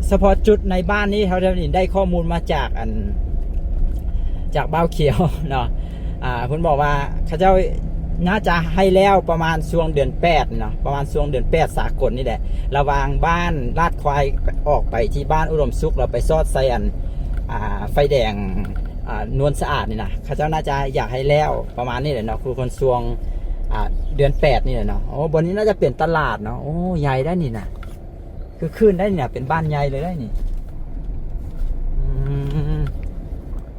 ສະເພາະຈຸດໃນບ້ານນີ້ ເຮົາໄດ້ໄດ້ຂໍ້ມູນມາຈາກ ອັນ ຈາກບ່າວຂຽວເນາະ ອ່າ ເພິ່ນບອກວ່າເຂົາເຈົ້າໜ້າຈະໃຫ້ແລ້ວປະມານຊ່ວງເດືອນແປດເນາະ ປະມານຊ່ວງເດືອນແປດສາກົນນີ້ແຫຼະ ລະຫວ່າງບ້ານລາດຄວາຍອອກໄປທີ່ບ້ານອຸດົມສຸກ ແລ້ວໄປຊອດໃສ່ອັນ ອ່າ ໄຟແດງ ອ່າ ນວນສະອາດນີ້ນະ ເຂົາເຈົ້າໜ້າຈະຢາກໃຫ້ແລ້ວປະມານນີ້ແຫຼະເນາະ ຄືຄົນຊ່ວງ ອ່າ ເດືອນແປດນີ້ແຫຼະເນາະ. ໂອ້ ບ່ອນນີ້ໜ້າຈະເປັນຕະຫຼາດເນາະ. ໂອ້ ໃຫຍ່ໄດ໋ນີ້ນະ ຄືຄືນໄດ້ນີ້ນະ ເປັນບ້ານໃຫຍ່ເລີຍໄດ໋ນີ້. ອືມ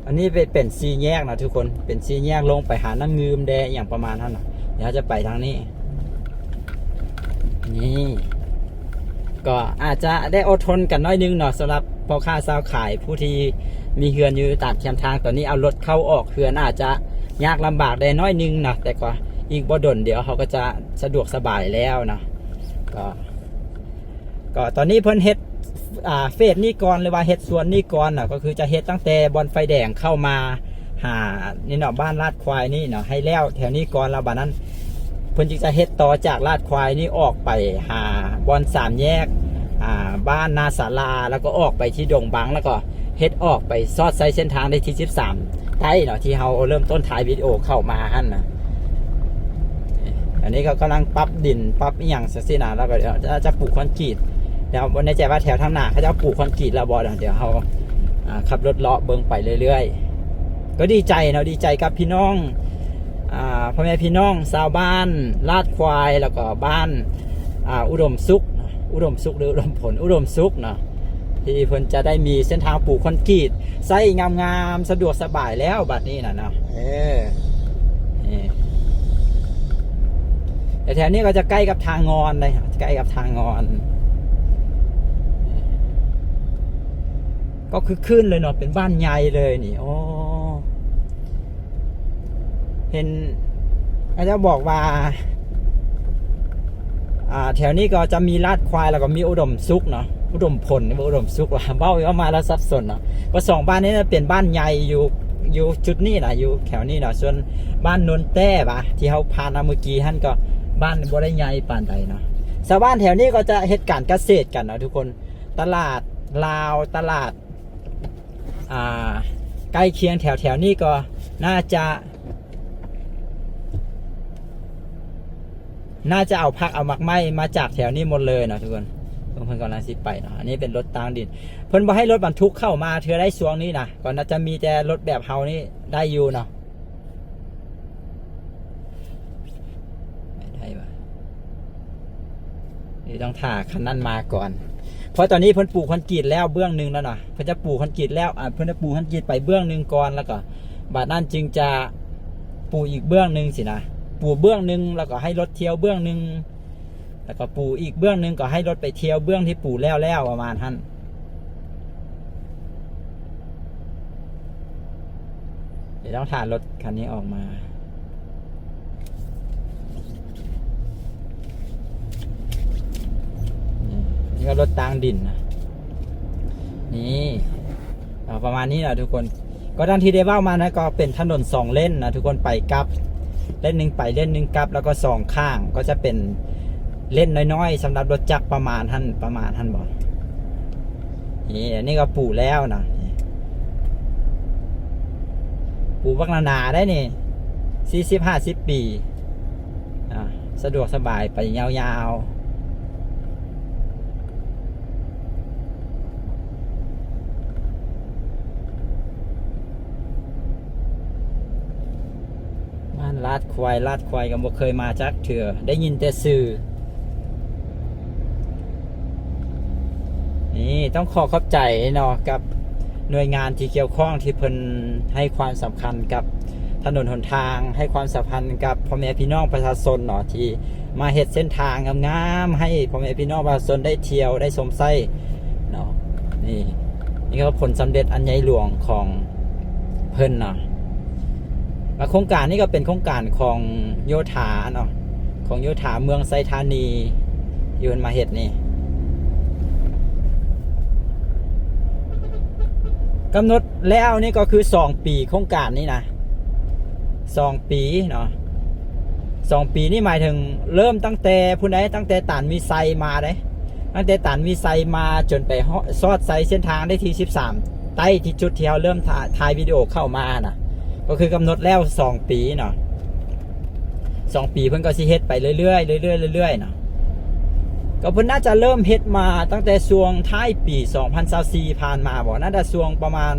ອັນນີ້ເປັນ ເປັນສີ່ແຍກນະທຸກຄົນ ເປັນສີ່ແຍກລົງໄປຫານ້ຳງື່ມແດ່ ອີ່ຫຍັງປະມານນັ້ນນະ. ດຽວເຮົາຈະໄປທາງນີ້ ນີ້ ກໍອາດຈະໄດ້ອົດທົນກັນໜ້ອຍໜຶ່ງເນາະ ສຳລັບພໍ່ຄ້າຊາວຂາຍ ຜູ້ທີ່ມີເຮືອນຢູ່ຕາມແຄມທາງ. ຕອນນີ້ເອົາລົດເຂົ້າອອກເຮືອນອາດຈະຍາກລຳບາກແດ່ໜ້ອຍໜຶ່ງເນາະ ແຕ່ກໍອີກບໍ່ດົນດຽວເຮົາກໍຈະສະດວກສະບາຍແລ້ວເນາະ. ກໍ ກໍຕອນນີ້ເພິ່ນເຮັດ ອ່າ ເຟສນີ້ກ່ອນ ຫຼືວ່າເຮັດສ່ວນນີ້ກ່ອນນະ ກໍຄືຈະເຮັດຕັ້ງແຕ່ບ່ອນໄຟແດງເຂົ້າມາຫານີ້ເນາະ ບ້ານລາດຄວາຍນີ້ເນາະ ໃຫ້ແລ້ວແຖວນີ້ກ່ອນ. ແລ້ວບາດນັ້ນເພິ່ນຈຶ່ງຈະເຮັດຕໍ່ຈາກລາດຄວາຍນີ້ອອກໄປຫາບ່ອນສາມແຍກ ອ່າ ບ້ານນາສາລາ ແລ້ວກໍອອກໄປທີ່ດົງບັງ ແລ້ວກໍເຮັດອອກໄປຊອດໃສ່ເສັ້ນທາງເລກທີສິບສາມໃຕ້ເນາະ ທີ່ເຮົາເລີ່ມຕົ້ນຖ່າຍວິດີໂອເຂົ້າມາຫັ້ນນະ. ອັນນີ້ກໍກຳລັງປັບດິນປັບອີ່ຫຍັງຈັ່ງຊີ້ນະ ແລ້ວກໍດຽວຈະ ຈະປູຄອນກຣີດ. ແລ້ວບໍ່ແນ່ໃຈວ່າແຖວທາງໜ້າເຂົາເຈົ້າປູຄອນກຣີດແລ້ວບໍ່ ດຽວເຮົາ ອ່າ ຂັບລົດເລາະເບິ່ງໄປເລື້ອຍໆ ກໍດີໃຈເນາະ ດີໃຈກັບພີ່ນ້ອງ ອ່າ ພໍ່ແມ່ພີ່ນ້ອງຊາວບ້ານລາດຄວາຍ ແລ້ວກໍບ້ານ ອ່າ ອຸດົມສຸກ ອຸດົມສຸກ ຫຼື ອຸດົມຜົນ ອຸດົມສຸກເນາະ ທີ່ເພິ່ນຈະໄດ້ມີເສັ້ນທາງປູຄອນກຣີດໃຊ້ງາມໆ ສະດວກສະບາຍແລ້ວບັດນີ້ນະເນາະ. ເອີ ນີ້ ແຖວໆນີ້ກໍຈະໃກ້ກັບທ່າງ່ອນເດ້ ໃກ້ກັບທ່າງ່ອນ ກໍຄຶກຄື້ນເລີຍເນາະ ເປັນບ້ານໃຫຍ່ເລີຍນີ້. ໂອ້ ເຫັນເຂົາເຈົ້າບອກວ່າ ອ່າ ແຖວນີ້ກໍຈະມີລາດຄວາຍ ແລ້ວກໍມີອຸດົມສຸກເນາະ ອຸດົມຜົນ ບໍ່ອຸດົມສຸກ ວ່າເວົ້າ ເວົ້າມາແລ້ວສັບສົນເນາະ ເພາະສອງບ້ານນີ້ເປັນບ້ານໃຫຍ່ຢູ່ ຢູ່ຈຸດນີ້ນະ ຢູ່ແຖວນີ້ເນາະ. ສ່ວນບ້ານໂນນແຕ້ຫວາ ທີ່ເຮົາຜ່ານມາເມື່ອກີ້ຫັ້ນ ກໍບ້ານບໍ່ໄດ້ໃຫຍ່ປານໃດເນາະ. ຊາວບ້ານແຖວນີ້ກໍຈະເຮັດການກະເສດກັນເນາະທຸກຄົນ ຕະຫຼາດລາວ ຕະຫຼາດ ອ່າ ໃກ້ຄຽງແຖວໆນີ້ກໍໜ້າຈະ ໜ້າຈະເອົາຜັກເອົາໝາກໄມ້ມາຈາກແຖວນີ້ໝົດເລີຍເນາະທຸກຄົນ. ເພິ່ນກຳລັງຊິໄປເນາະ ອັນນີ້ເປັນລົດຕາງດິນ ເພິ່ນບໍ່ໃຫ້ລົດບັນທຸກເຂົ້າມາເທື່ອໃດຊ່ວງນີ້ນະ ກໍໜ້າຈະມີແຕ່ລົດແບບເຮົານີ້ໄດ້ຢູ່ເນາະ. ໄດ້ວະ ດຽວຕ້ອງຖ້າຄັນນັ້ນມາກ່ອນ ເພາະຕອນນີ້ເພິ່ນປູຄອນກຣີດແລ້ວເບື້ອງໜຶ່ງແລ້ວເນາະ ເພິ່ນຈະປູຄອນກຣີດແລ້ວ ອ່າ ເພິ່ນຈະປູຄອນກຣີດໄປເບື້ອງໜຶ່ງກ່ອນ ແລ້ວກໍບາດນັ້ນຈຶ່ງຈະປູອີກເບື້ອງໜຶ່ງຊີ້ນະ ປູເບື້ອງໜຶ່ງ ແລ້ວກໍໃຫ້ລົດທ່ຽວເບື້ອງໜຶ່ງ ແລ້ວກໍປູອີກເບື້ອງໜຶ່ງ ກໍໃຫ້ລົດໄປທ່ຽວເບື້ອງທີ່ປູແລ້ວໆ ປະມານຫັ້ນ. ດຽວຕ້ອງຖ້າລົດຄັນນີ້ອອກມາ ນີ້ ນີ້ກໍລົດຕາງດິນນະ ນີ້ ເອົາປະມານນີ້ລະທຸກຄົນ. ກໍດັ່ງທີ່ໄດ້ເວົ້າມານະ ກໍເປັນຖະໜົນສອງເລນນະທຸກຄົນ ໄປກັບ ເລນໜຶ່ງໄປ ເລນໜຶ່ງກັບ ແລ້ວກໍສອງຂ້າງກໍຈະເປັນເລນນ້ອຍໆ ສຳລັບລົດຈັກ ປະມານຫັ້ນ ປະມານຫັ້ນບໍ. ນີ້ ອັນນີ້ກໍປູແລ້ວນະ ປູບັກໜາໆ ໄດ໋ນີ້ ສີ່ສິບ ຫ້າສິບປີ ອ່າ ສະດວກສະບາຍໄປຍາວໆ. ບ້ານລາດຄວາຍ ລາດຄວາຍກໍບໍ່ເຄີຍມາຈັກເທື່ອ ໄດ້ຍິນແຕ່ຊື່. ນີ້ຕ້ອງຂໍຂອບໃຈເນາະ ກັບໜ່ວຍງານທີ່ກ່ຽວຂ້ອງ ທີ່ເພິ່ນໃຫ້ຄວາມສຳຄັນກັບຖະໜົນຫົນທາງ ໃຫ້ຄວາມສຳຄັນກັບພໍ່ແມ່ພີ່ນ້ອງປະຊາຊົນເນາະ ທີ່ມາເຮັດເສັ້ນທາງງາມໆ ໃຫ້ພໍ່ແມ່ພີ່ນ້ອງປະຊາຊົນໄດ້ທ່ຽວໄດ້ຊົມໃຊ້ເນາະ. ນີ້ ນີ້ກໍຜົນສຳເລັດອັນໃຫຍ່ຫຼວງຂອງເພິ່ນເນາະ. ແລະໂຄງການນີ້ກໍເປັນໂຄງການຂອງໂຍທາເນາະ ຂອງໂຍທາເມືອງໄຊທານີ ທີ່ເພິ່ນມາເຮັດນີ້ ກຳນົດແລ້ວນີ້ກໍຄືສອງປີ ໂຄງການນີ້ນະ ສອງປີເນາະ. ສອງປີນີ້ໝາຍເຖິງເລີ່ມຕັ້ງແຕ່ພຸ້ນໃດ໋ ຕັ້ງແຕ່ຕານມີໄຊມາເດ້ ຕັ້ງແຕ່ຕານມີໄຊມາຈົນໄປຮອດ ຊອດໃສ່ເສັ້ນທາງເລກທີສິບສາມໃຕ້ ທີ່ຈຸດທີ່ເຮົາເລີ່ມຖ່າຍ ຖ່າຍວິດີໂອເຂົ້າມານະ ກໍຄືກຳນົດແລ້ວສອງປີເນາະ. ສອງປີເພິ່ນກໍຊິເຮັດໄປເລື້ອຍໆ ເລື້ອຍໆ ເລື້ອຍໆເນາະ. ກໍເພິ່ນໜ້າຈະເລີ່ມເຮັດມາຕັ້ງແຕ່ຊ່ວງທ້າຍປີສອງພັນຊາວສີ່ຜ່ານມາບໍ ໜ້າຈະຊ່ວງປະມານ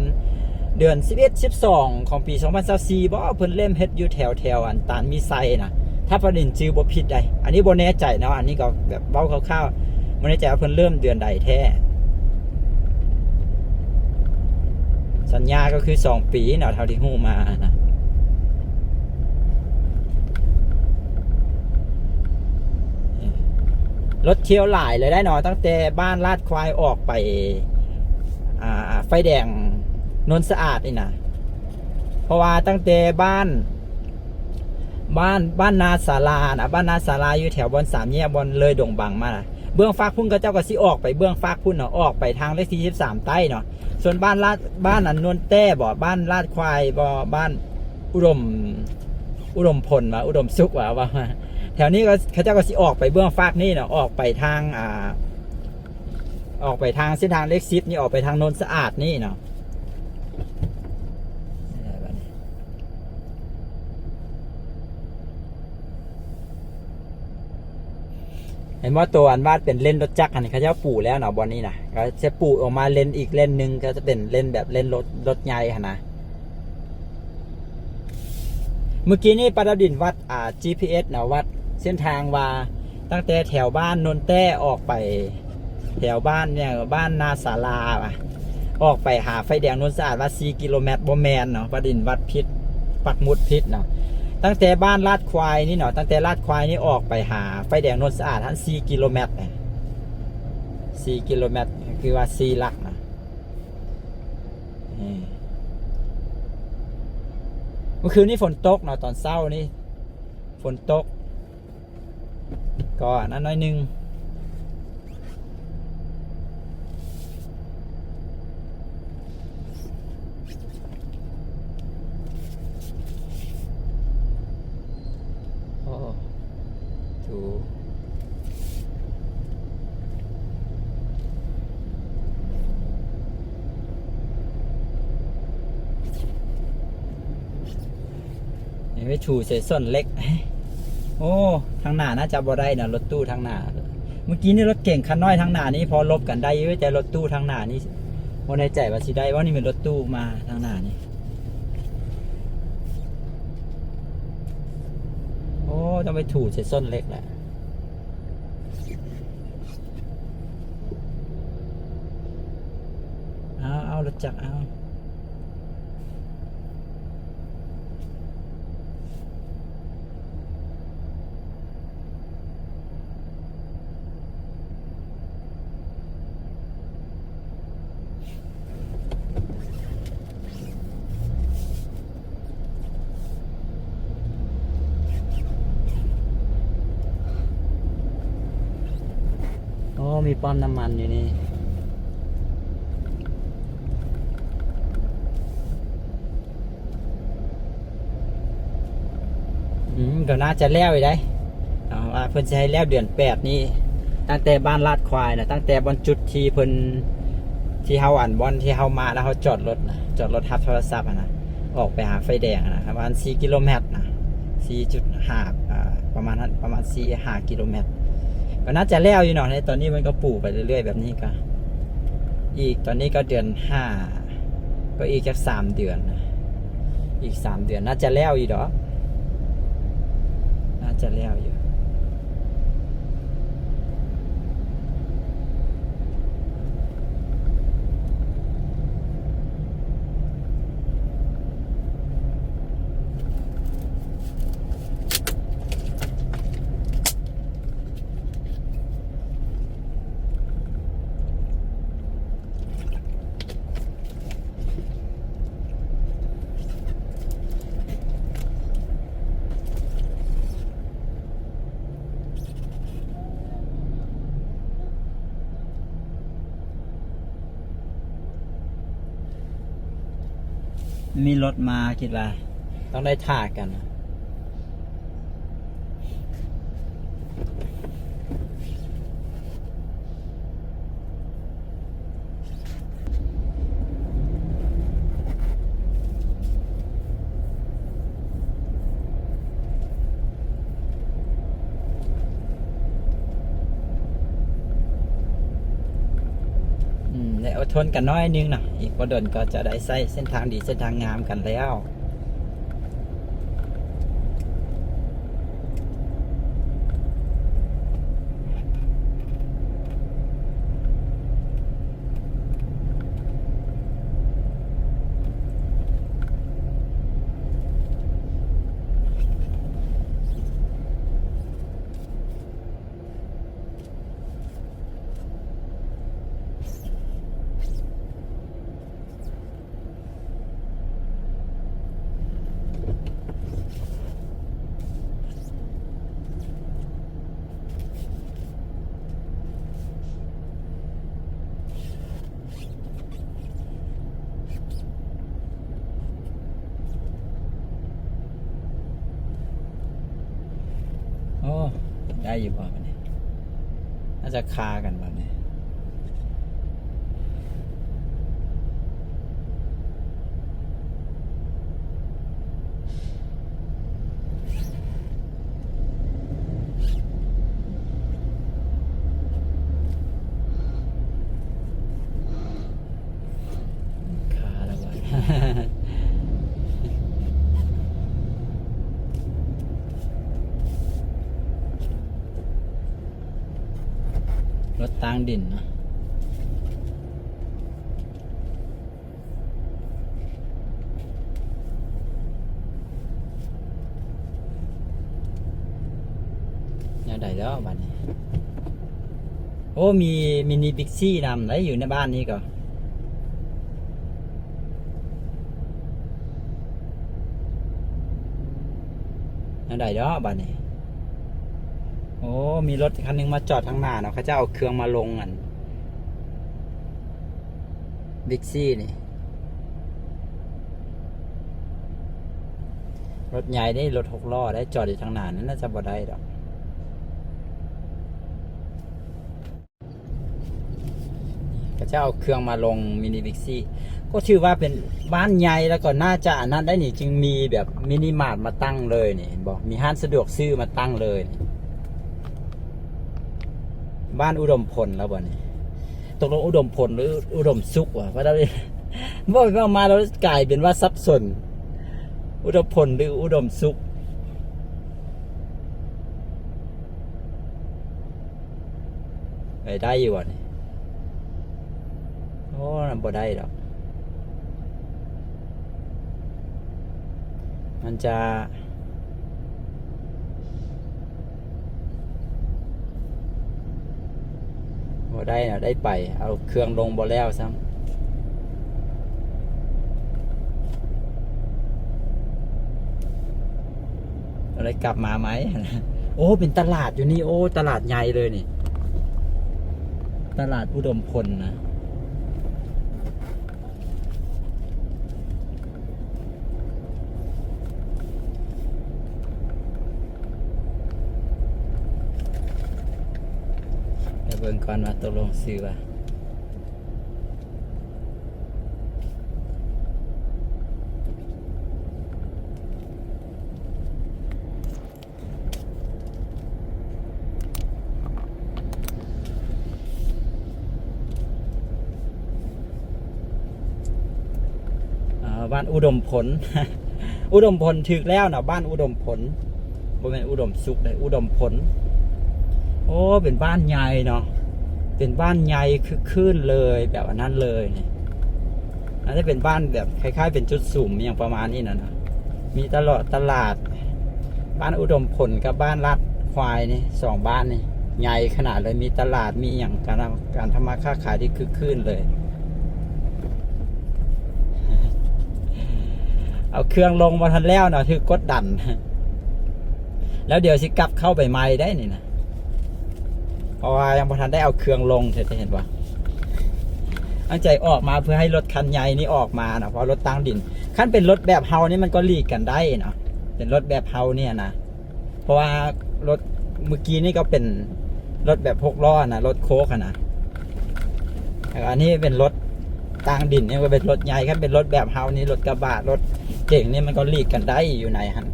ເດືອນສິບເອັດ ສິບສອງ ຂອງປີສອງພັນຊາວສີ່ບໍ ເພິ່ນເລີ່ມເຮັດຢູ່ແຖວໆ ອັນຕານມີໄຊນະ ຖ້າປະດິນຈື່ບໍ່ຜິດໃດ໋ ອັນນີ້ບໍ່ແນ່ໃຈເນາະ ອັນນີ້ກໍແບບເວົ້າຄ່າວໆ ບໍ່ແນ່ໃຈວ່າເພິ່ນເລີ່ມເດືອນໃດແທ້. ສັນຍາກໍຄືສອງປີເນາະ ເທົ່າທີ່ຮູ້ມານະ. ລົດທ່ຽວຫຼາຍເລີຍໄດ໋ເນາະ ຕັ້ງແຕ່ບ້ານລາດຄວາຍອອກໄປ ອ່າ ໄຟແດງໂນນສະອາດນີ້ນະ ເພາະວ່າຕັ້ງແຕ່ບ້ານ ບ້ານ ບ້ານນາສາລານະ ບ້ານນາສາລາຢູ່ແຖວບ່ອນສາມແຍກ ບ່ອນເລີຍດົງບັງມານະ ເບື້ອງຟາກພຸ້ນເຂົາເຈົ້າກໍຊິອອກໄປເບື້ອງຟາກພຸ້ນເນາະ ອອກໄປທາງເລກທີສິບສາມໃຕ້ເນາະ. ສ່ວນບ້ານລາດ ບ້ານອັນໂນນແຕ້ບໍ ບ້ານລາດຄວາຍບໍ ບ້ານອຸດົມ ອຸດົມຜົນຫວາ ອຸດົມສຸກຫວາ ວ່າມາ ແຖວນີ້ກໍເຂົາເຈົ້າກໍຊິອອກໄປເບື້ອງຟາກນີ້ເນາະ ອອກໄປທາງ ອ່າ ອອກໄປທາງເສັ້ນທາງເລກສິບນີ້ ອອກໄປທາງໂນນສະອາດນີ້ເນາະ. ເ ເຫັນບໍ່ ຕົວອັນວ່າເປັນເລນລົດຈັກຫັ້ນ ເຂົາເຈົ້າປູແລ້ວເນາະ ບ່ອນນີ້ນະ ເຂົາຈະປູອອກມາເລນອີກເລນໜຶ່ງ ກໍຈະເປັນເລນແບບເລນລົດ ລົດໃຫຍ່ຫັ້ນນະ. ເມື່ອກີ້ນີ້ປາດາວດິນວັດ ອ່າ ຈີພີເອັສເນາະ ວັດເສັ້ນທາງວ່າ ຕັ້ງແຕ່ແຖວບ້ານໂນນແຕ້ອອກໄປແຖວບ້ານຫຍັງ ບ້ານນາສາລາຫວາ ອອກໄປຫາໄຟແດງໂນນສະອາດວ່າສີ່ກິໂລແມັດ ບໍ່ແມ່ນເນາະ ປາດາວດິນວັດຜິດ ປັກໝຸດຜິດເນາະ. ຕັ້ງແຕ່ບ້ານລາດຄວາຍນີ້ເນາະ ຕັ້ງແຕ່ລາດຄວາຍນີ້ອອກໄປຫາໄຟແດງໂນນສະອາດຫັ້ນສີ່ກິໂລແມັດ ສີ່ກິໂລແມັດ ຄືວ່າສີ່ຫຼັກນະ. ນີ້ ເມື່ອຄືນນີ້ຝົນຕົກເນາະ ຕອນເຊົ້ານີ້ຝົນຕົກ ກໍອັນນັ້ນໜ້ອຍໜຶ່ງ. ໂອ້ ໂຫ ນີ້ໄປຖູໃສ່ສົ້ນເຫຼັກ. ໂອ້ ທາງໜ້າໜ້າຈະບໍ່ໄດ້ເນາະ ລົດຕູ້ທາງໜ້າ. ເມື່ອກີ້ນີ້ລົດເກັງຄັນນ້ອຍທາງໜ້ານີ້ພໍຫຼົບກັນໄດ້ຢູ່ ແຕ່ລົດຕູ້ທາງໜ້ານີ້ບໍ່ແນ່ໃຈວ່າຊິໄດ້ບໍ່. ນີ້ແມ່ນລົດຕູ້ມາທາງໜ້ານີ້. ໂອ້ ຕ້ອງໄປຖູໃສ່ສົ້ນເຫຼັກແຫຼະ. ເອົາ ເອົາ ລົດຈັກເອົາ. ໂອ້ ມີປ້ຳນ້ຳມັນຢູ່ນີ້. ອືມ ກໍໜ້າຈະແລ້ວຢູ່ໃດ ເນາະ ວ່າເພິ່ນຊິໃຫ້ແລ້ວເດືອນແປດນີ້ ຕັ້ງແຕ່ບ້ານລາດຄວາຍນະ ຕັ້ງແຕ່ບ່ອນຈຸດທີ່ເພິ່ນ ທີ່ເຮົາ ອັນ ບ່ອນທີ່ເຮົາມາແລ້ວເຮົາຈອດລົດນະ ຈອດລົດຮັບໂທລະສັບຫັ້ນນະ ອອກໄປຫາໄຟແດງຫັ້ນນະ ປະມານສີ່ກິໂລແມັດນະ ສີ່ຈຸດຫ້າ ອ່າ ປະມານນັ້ນ ປະມານສີ່ຫ້າກິໂລແມັດ ກໍໜ້າຈະແລ້ວຢູ່ເນາະ. ໃນຕອນນີ້ມັນກໍປູໄປເລື້ອຍໆແບບນີ້ ກໍອີກ ຕອນນີ້ກໍເດືອນຫ້າ ກໍອີກຈັກສາມເດືອນນະ ອີກສາມເດືອນ ໜ້າຈະແລ້ວຢູ່ດອກ ໜ້າຈະແລ້ວຢູ່. ມີລົດມາ ຄິດວ່າຕ້ອງໄດ້ຖ້າກັນ. ອືມ ໄດ້ອົດທົນກັນໜ້ອຍໜຶ່ງເນາະ ອີກບໍ່ດົນກໍຈະໄດ້ໃຊ້ເສັ້ນທາງດີ ເສັ້ນທາງງາມກັນແລ້ວ. ໂອ້ ໄດ້ຢູ່ບໍ່ບັດນີ້? ໜ້າຈະຄາກັນບັດນີ້. ໂ ຕາງດິນນະ ແນວໃດແລ້ວບາດນີ້? ໂອ້ ມີມິນິບິກຊີນຳໄດ໋ ຢູ່ໃນບ້ານນີ້ກໍ ແນວໃດເນາະບາດນີ້? ໂອ້ ມີລົດຄັນໜຶ່ງມາຈອດທາງໜ້າເນາະ ເຂົາເຈົ້າເອົາເຄື່ອງມາລົງອັນ ບິກຊີນີ້ ລົດໃຫຍ່ເດ້ ລົດຫົກລໍ້ໄດ້ ຈອດຢູ່ທາງໜ້ານັ້ນ ໜ້າຈະບໍ່ໄດ້ດອກ. ເຂົາເຈົ້າເອົາເຄື່ອງມາລົງມິນິບິກຊີ ກໍຖືວ່າເປັນບ້ານໃຫຍ່ ແລ້ວກໍໜ້າຈະອັນນັ້ນໄດ້ນີ້ ຈຶ່ງມີແບບມິນິມາດມາຕັ້ງເລີຍນີ້ ເຫັນບໍ່? ມີຮ້ານສະດວກຊື້ມາຕັ້ງເລີຍນີ້. ບ້ານອຸດົມພົນແລ້ວບໍ່ນີ້? ຕົກລົງອຸດົມພົນ ຫຼື ອຸດົມສຸກວະ? ເວົ້າໄປເວົ້າມາແລ້ວກາຍເປັນວ່າສັບສົນ ອຸດົມພົນ ຫຼື ອຸດົມສຸກ? ໄປໄດ້ຢູ່ບໍ່ນີ້? ໂອ້ ມັນບໍ່ໄດ້ດອກ ມັນຈະ ບໍ່ໄດ້ນະ ໄດ້ໄປ ເອົາເຄື່ອງລົງບໍ່ແລ້ວຊ້ຳ ກໍເລີຍກັບມາໃໝ່. ໂອ້ ເປັນຕະຫຼາດຢູ່ນີ້ ໂອ້ ຕະຫຼາດໃຫຍ່ເລີຍນີ້ ຕະຫຼາດອຸດົມພົນນະ. ໄປເບິ່ງກ່ອນວ່າຕົກລົງຊື່ວ່າ ອ່າ ບ້ານອຸດົມຜົນ ອຸດົມຜົນຖືກແລ້ວເນາະ ບ້ານອຸດົມຜົນ ບໍ່ແມ່ນອຸດົມສຸກເດ້ ອຸດົມຜົນ. ໂອ້ ເປັນບ້ານໃຫຍ່ເນາະ ເປັນບ້ານໃຫຍ່ຄຶກຄື້ນເລີຍ ແບບອັນນັ້ນເລີຍນີ້. ອາດຈະເປັນບ້ານແບບຄ້າຍໆເປັນຈຸດສຸມ ອີ່ຫຍັງປະມານນີ້ນະ ມີຕະຫຼອດຕະຫຼາດ. ບ້ານອຸດົມຜົນກັບບ້ານລາດຄວາຍນີ້ ສອງບ້ານນີ້ໃຫຍ່ຂະໜາດເລີຍ ມີຕະຫຼາດ ມີອີ່ຫຍັງ ການ ການທຳມາຄ້າຂາຍທີ່ຄຶກຄື້ນເລີຍ. ເອົາເຄື່ອງລົງບໍ່ທັນແລ້ວນະ ຖືກກົດດັນ ແລ້ວດຽວຊິກັບເຂົ້າໄປໃໝ່ໄດ໋ນີ້ນະ. ເພາະວ່າຍັງບໍ່ທັນໄດ້ເອົາເຄື່ອງລົງເທື່ອ ເຫັນບໍ່? ຕັ້ງໃຈອອກມາເພື່ອໃຫ້ລົດຄັນໃຫຍ່ນີ້ອອກມານະ ເພາະລົດຕາງດິນ ຄັນເປັນລົດແບບເຮົານີ້ມັນກໍຫຼີກກັນໄດ້ເນາະ ເປັນລົດແບບເຮົານີ້ນະ. ເພາະວ່າລົດມື້ກີ້ນີ້ກໍເປັນລົດແບບຫົກລໍ້ນະ ລົດໂຄກຫັ້ນນະ. ແລ້ວອັນນີ້ເປັນລົດຕາງດິນ ນີ້ກໍເປັນລົດໃຫຍ່ ຄັນເປັນລົດແບບເຮົານີ້ ລົດກະບະ ລົດເກັງນີ້ ມັນກໍຫຼີກກັນໄດ້ຢູ່ໃນຫັ້ນ.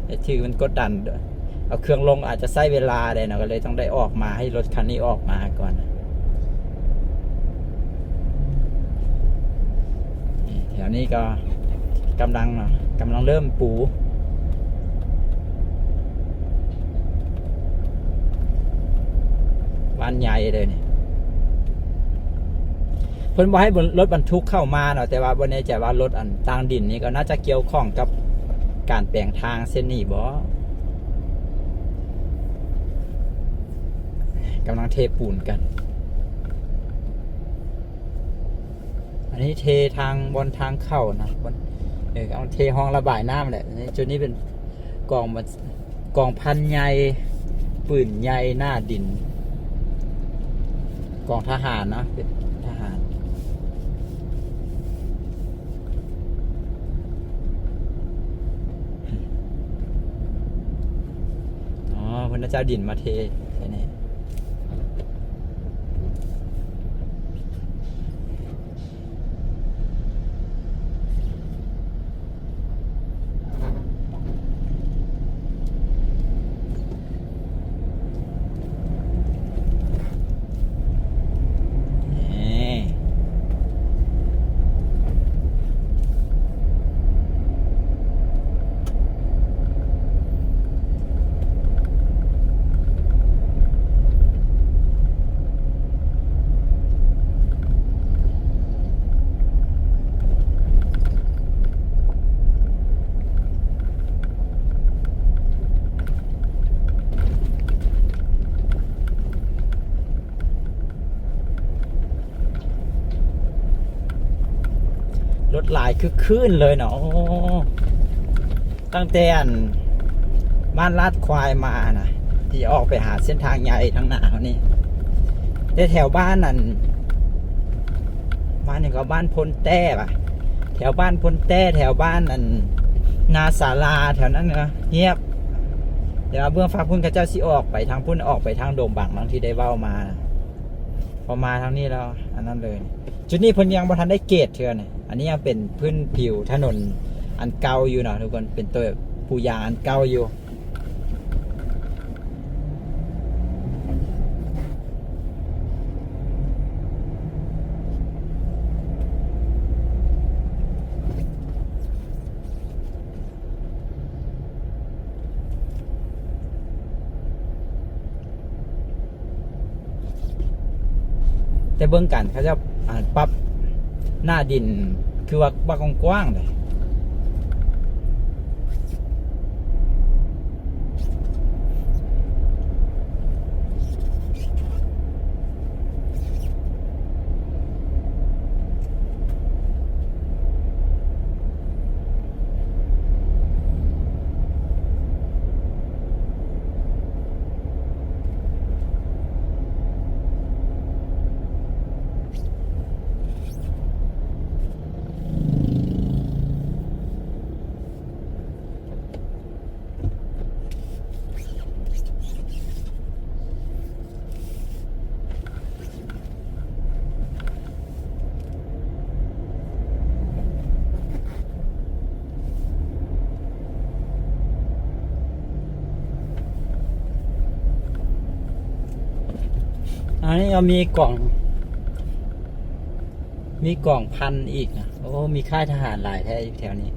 ແຕ່ຖືມັນກົດດັນ ເອົາເຄື່ອງລົງອາດຈະໃຊ້ເວລາໄດ໋ເນາະ ກໍເລີຍຕ້ອງໄດ້ອອກມາ ໃຫ້ລົດຄັນນີ້ອອກມາກ່ອນ. ນີ້ ແຖວນີ້ກໍກຳລັງເນາະ ກຳລັງເລີ່ມປູ ບ້ານໃຫຍ່ເດ້ນີ້. ເພິ່ນບໍ່ໃຫ້ ລົດບັນທຸກເຂົ້າມາເນາະ ແຕ່ວ່າບໍ່ແນ່ໃຈວ່າລົດອັນຕາງດິນນີ້ກໍໜ້າຈະກ່ຽວຂ້ອງກັບການແປງທາງເສັ້ນນີ້ບໍ? ກຳລັງເທປູນກັນ. ອັນນີ້ເທທາງ ບ່ອນທາງເຂົ້ານະ ບ່ອນ ເອີ ກຳລັງເທຮ່ອງລະບາຍນ້ຳແຫຼະ. ນີ້ ຈຸດນີ້ເປັນກອງ ກອງພັນໃຫຍ່ ປືນໃຫຍ່ໜ້າດິນ ກອງທະຫານເນາະ ເປັນທະຫານ. ອໍ ເພິ່ນຈະເອົາດິນມາເທໃສ່ນີ້. ນີ້ ຄືຄື້ນເລີຍເນາະ. ໂອ້ ຕັ້ງແຕ່ອັນບ້ານລາດຄວາຍມານະ ທີ່ອອກໄປຫາເສັ້ນທາງໃຫຍ່ທາງໜ້າເຮົານີ້ ແຕ່ແຖວບ້ານອັນ ບ້ານຫຍັງກໍ ບ້ານໂພນແຕ້ປະ ແຖວບ້ານໂພນແຕ້ ແຖວບ້ານອັນນາສາລາ ແຖວນັ້ນນະ ງຽບ. ແຕ່ວ່າເບື້ອງຟາກພຸ້ນ ເຂົາເຈົ້າຊິອອກໄປທາງພຸ້ນ ອອກໄປທາງດົງບັງ ດັ່ງທີ່ໄດ້ເວົ້າມາ. ພໍມາທາງນີ້ແລ້ວ ອັນນັ້ນເລີຍ. ຈຸດນີ້ເພິ່ນຍັງບໍ່ທັນໄດ້ເກດເທື່ອນີ້. ອັນນີ້ຍັງເປັນພື້ນຜິວຖະໜົນອັນເກົ່າຢູ່ເນາະທຸກຄົນ ເປັນຕົວປູຢາງອັນເກົ່າຢູ່. ແຕ່ເບິ່ງກັນ ເຂົາເຈົ້າ ອ່າ ປັບໜ້າດິນ ຄືວ່າ ວ່າກວ້າງໆເດ້. ອັນນີ້ກໍມີກອງ ມີກອງພັນອີກນະ. ໂອ້ ມີຄ້າຍທະຫານຫຼາຍແທ້ຢູ່ແຖວນີ້.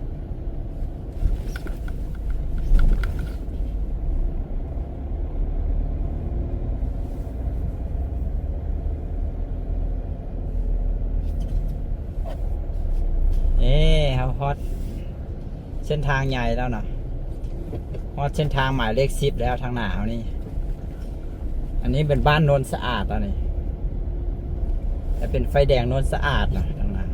ເອີ ເຮົາຮອດເສັ້ນທາງໃຫຍ່ແລ້ວນະ ຮອດເສັ້ນທາງໝາຍເລກສິບແລ້ວ ທາງໜ້າເຮົານີ້. ອັນນີ້ເປັນບ້ານໂນນສະອາດ ອັນນີ້ ແລະ ເປັນໄຟແດງໂນນສະອາດນະ ທາງໜ້າ.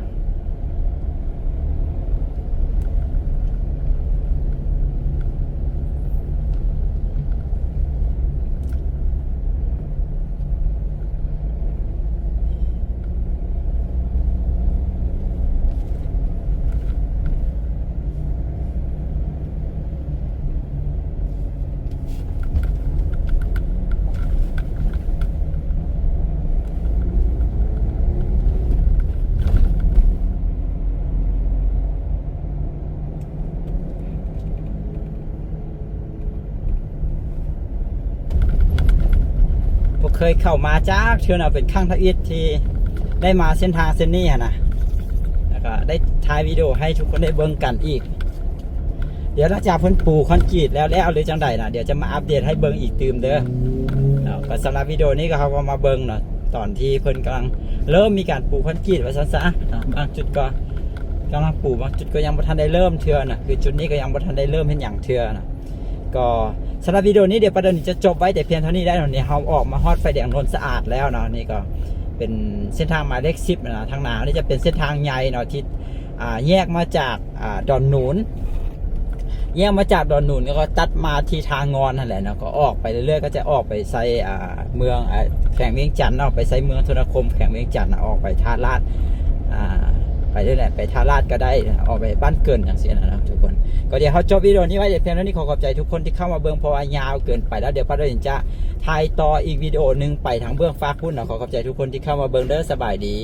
ບໍ່ເຄີຍເຂົ້າມາຈັກເທື່ອນະ ເປັນຄັ້ງທຳອິດທີ່ໄດ້ມາເສັ້ນທາງເສັ້ນນີ້ຫັ້ນນະ ແລ້ວກໍໄດ້ຖ່າຍວິດີໂອໃຫ້ທຸກຄົນໄດ້ເບິ່ງກັນອີກ. ດຽວຫຼັງຈາກເພິ່ນປູຄອນກຣີດແລ້ວ ແລ້ວຫຼືຈັ່ງໃດນະ ດຽວຈະມາອັບເດດໃຫ້ເບິ່ງອີກຕື່ມເດີເນາະ. ກໍສຳລັບວິດີໂອນີ້ກໍ ເຮົາກໍມາເບິ່ງເນາະ ຕອນທີ່ເພິ່ນກຳລັງເລີ່ມມີການປູຄອນກຣີດວ່າຊັ້ນຊະເນາະ. ບາງຈຸດກໍກຳລັງປູ ບາງຈຸດກໍຍັງບໍ່ທັນໄດ້ເລີ່ມເທື່ອນະ ຄືຈຸດນີ້ກໍຍັງບໍ່ທັນໄດ້ເລີ່ມເຮັດຫຍັງເທື່ອນະ. ກໍສຳລັບວິດີໂອນີ້ ດຽວປາດອນຈະຈົບໄວ້ແຕ່ພຽງເທົ່ານີ້ໄດ້ເນາະ. ນີ້ເຮົາອອກມາຮອດໄຟແດງໂນນສະອາດແລ້ວເນາະ. ນີ້ກໍເປັນເສັ້ນທາງໝາຍເລກສິບນະ. ທາງໜ້ານີ້ຈະເປັນເສັ້ນທາງໃຫຍ່ເນາະ ທີ່ ອ່າ ແຍກມາຈາກ ອ່າ ດອນໜູນ ແຍກມາຈາກດອນໜູນ ແລ້ວກໍຕັດມາທີ່ທ່າງ່ອນຫັ້ນແຫຼະເນາະ. ກໍອອກໄປເລື້ອຍໆ ກໍຈະອອກໄປໃສ່ ອ່າ ເມືອງ ອ່າ ແຂວງວຽງຈັນເນາະ ໄປໃສ່ເມືອງໂທນະຄົມ ແຂວງວຽງຈັນນະ ອອກໄປທ່າລາດ ອ່າ ໄປເລື້ອຍແຫຼະ ໄປທ່າລາດກໍໄດ້ ອອກໄປບ້ານເກີນຈັ່ງຊີ້ນະເນາະທຸກຄົນ. ກໍດຽວເຮົາຈົບວິດີໂອນີ້ໄວ້ແຕ່ພຽງເທົ່ານີ້. ຂໍຂອບໃຈທຸກຄົນທີ່ເຂົ້າມາເບິ່ງ ເພາະວ່າຍາວເກີນໄປແລ້ວ. ດຽວປາດອນຈະຖ່າຍຕໍ່ອີກວິດີໂອໜຶ່ງໄປທາງເບື້ອງຟາກພຸ້ນເນາະ. ຂໍຂອບໃຈທຸກຄົນທີ່ເຂົ້າມາເບິ່ງເດີ. ສະບາຍດີ.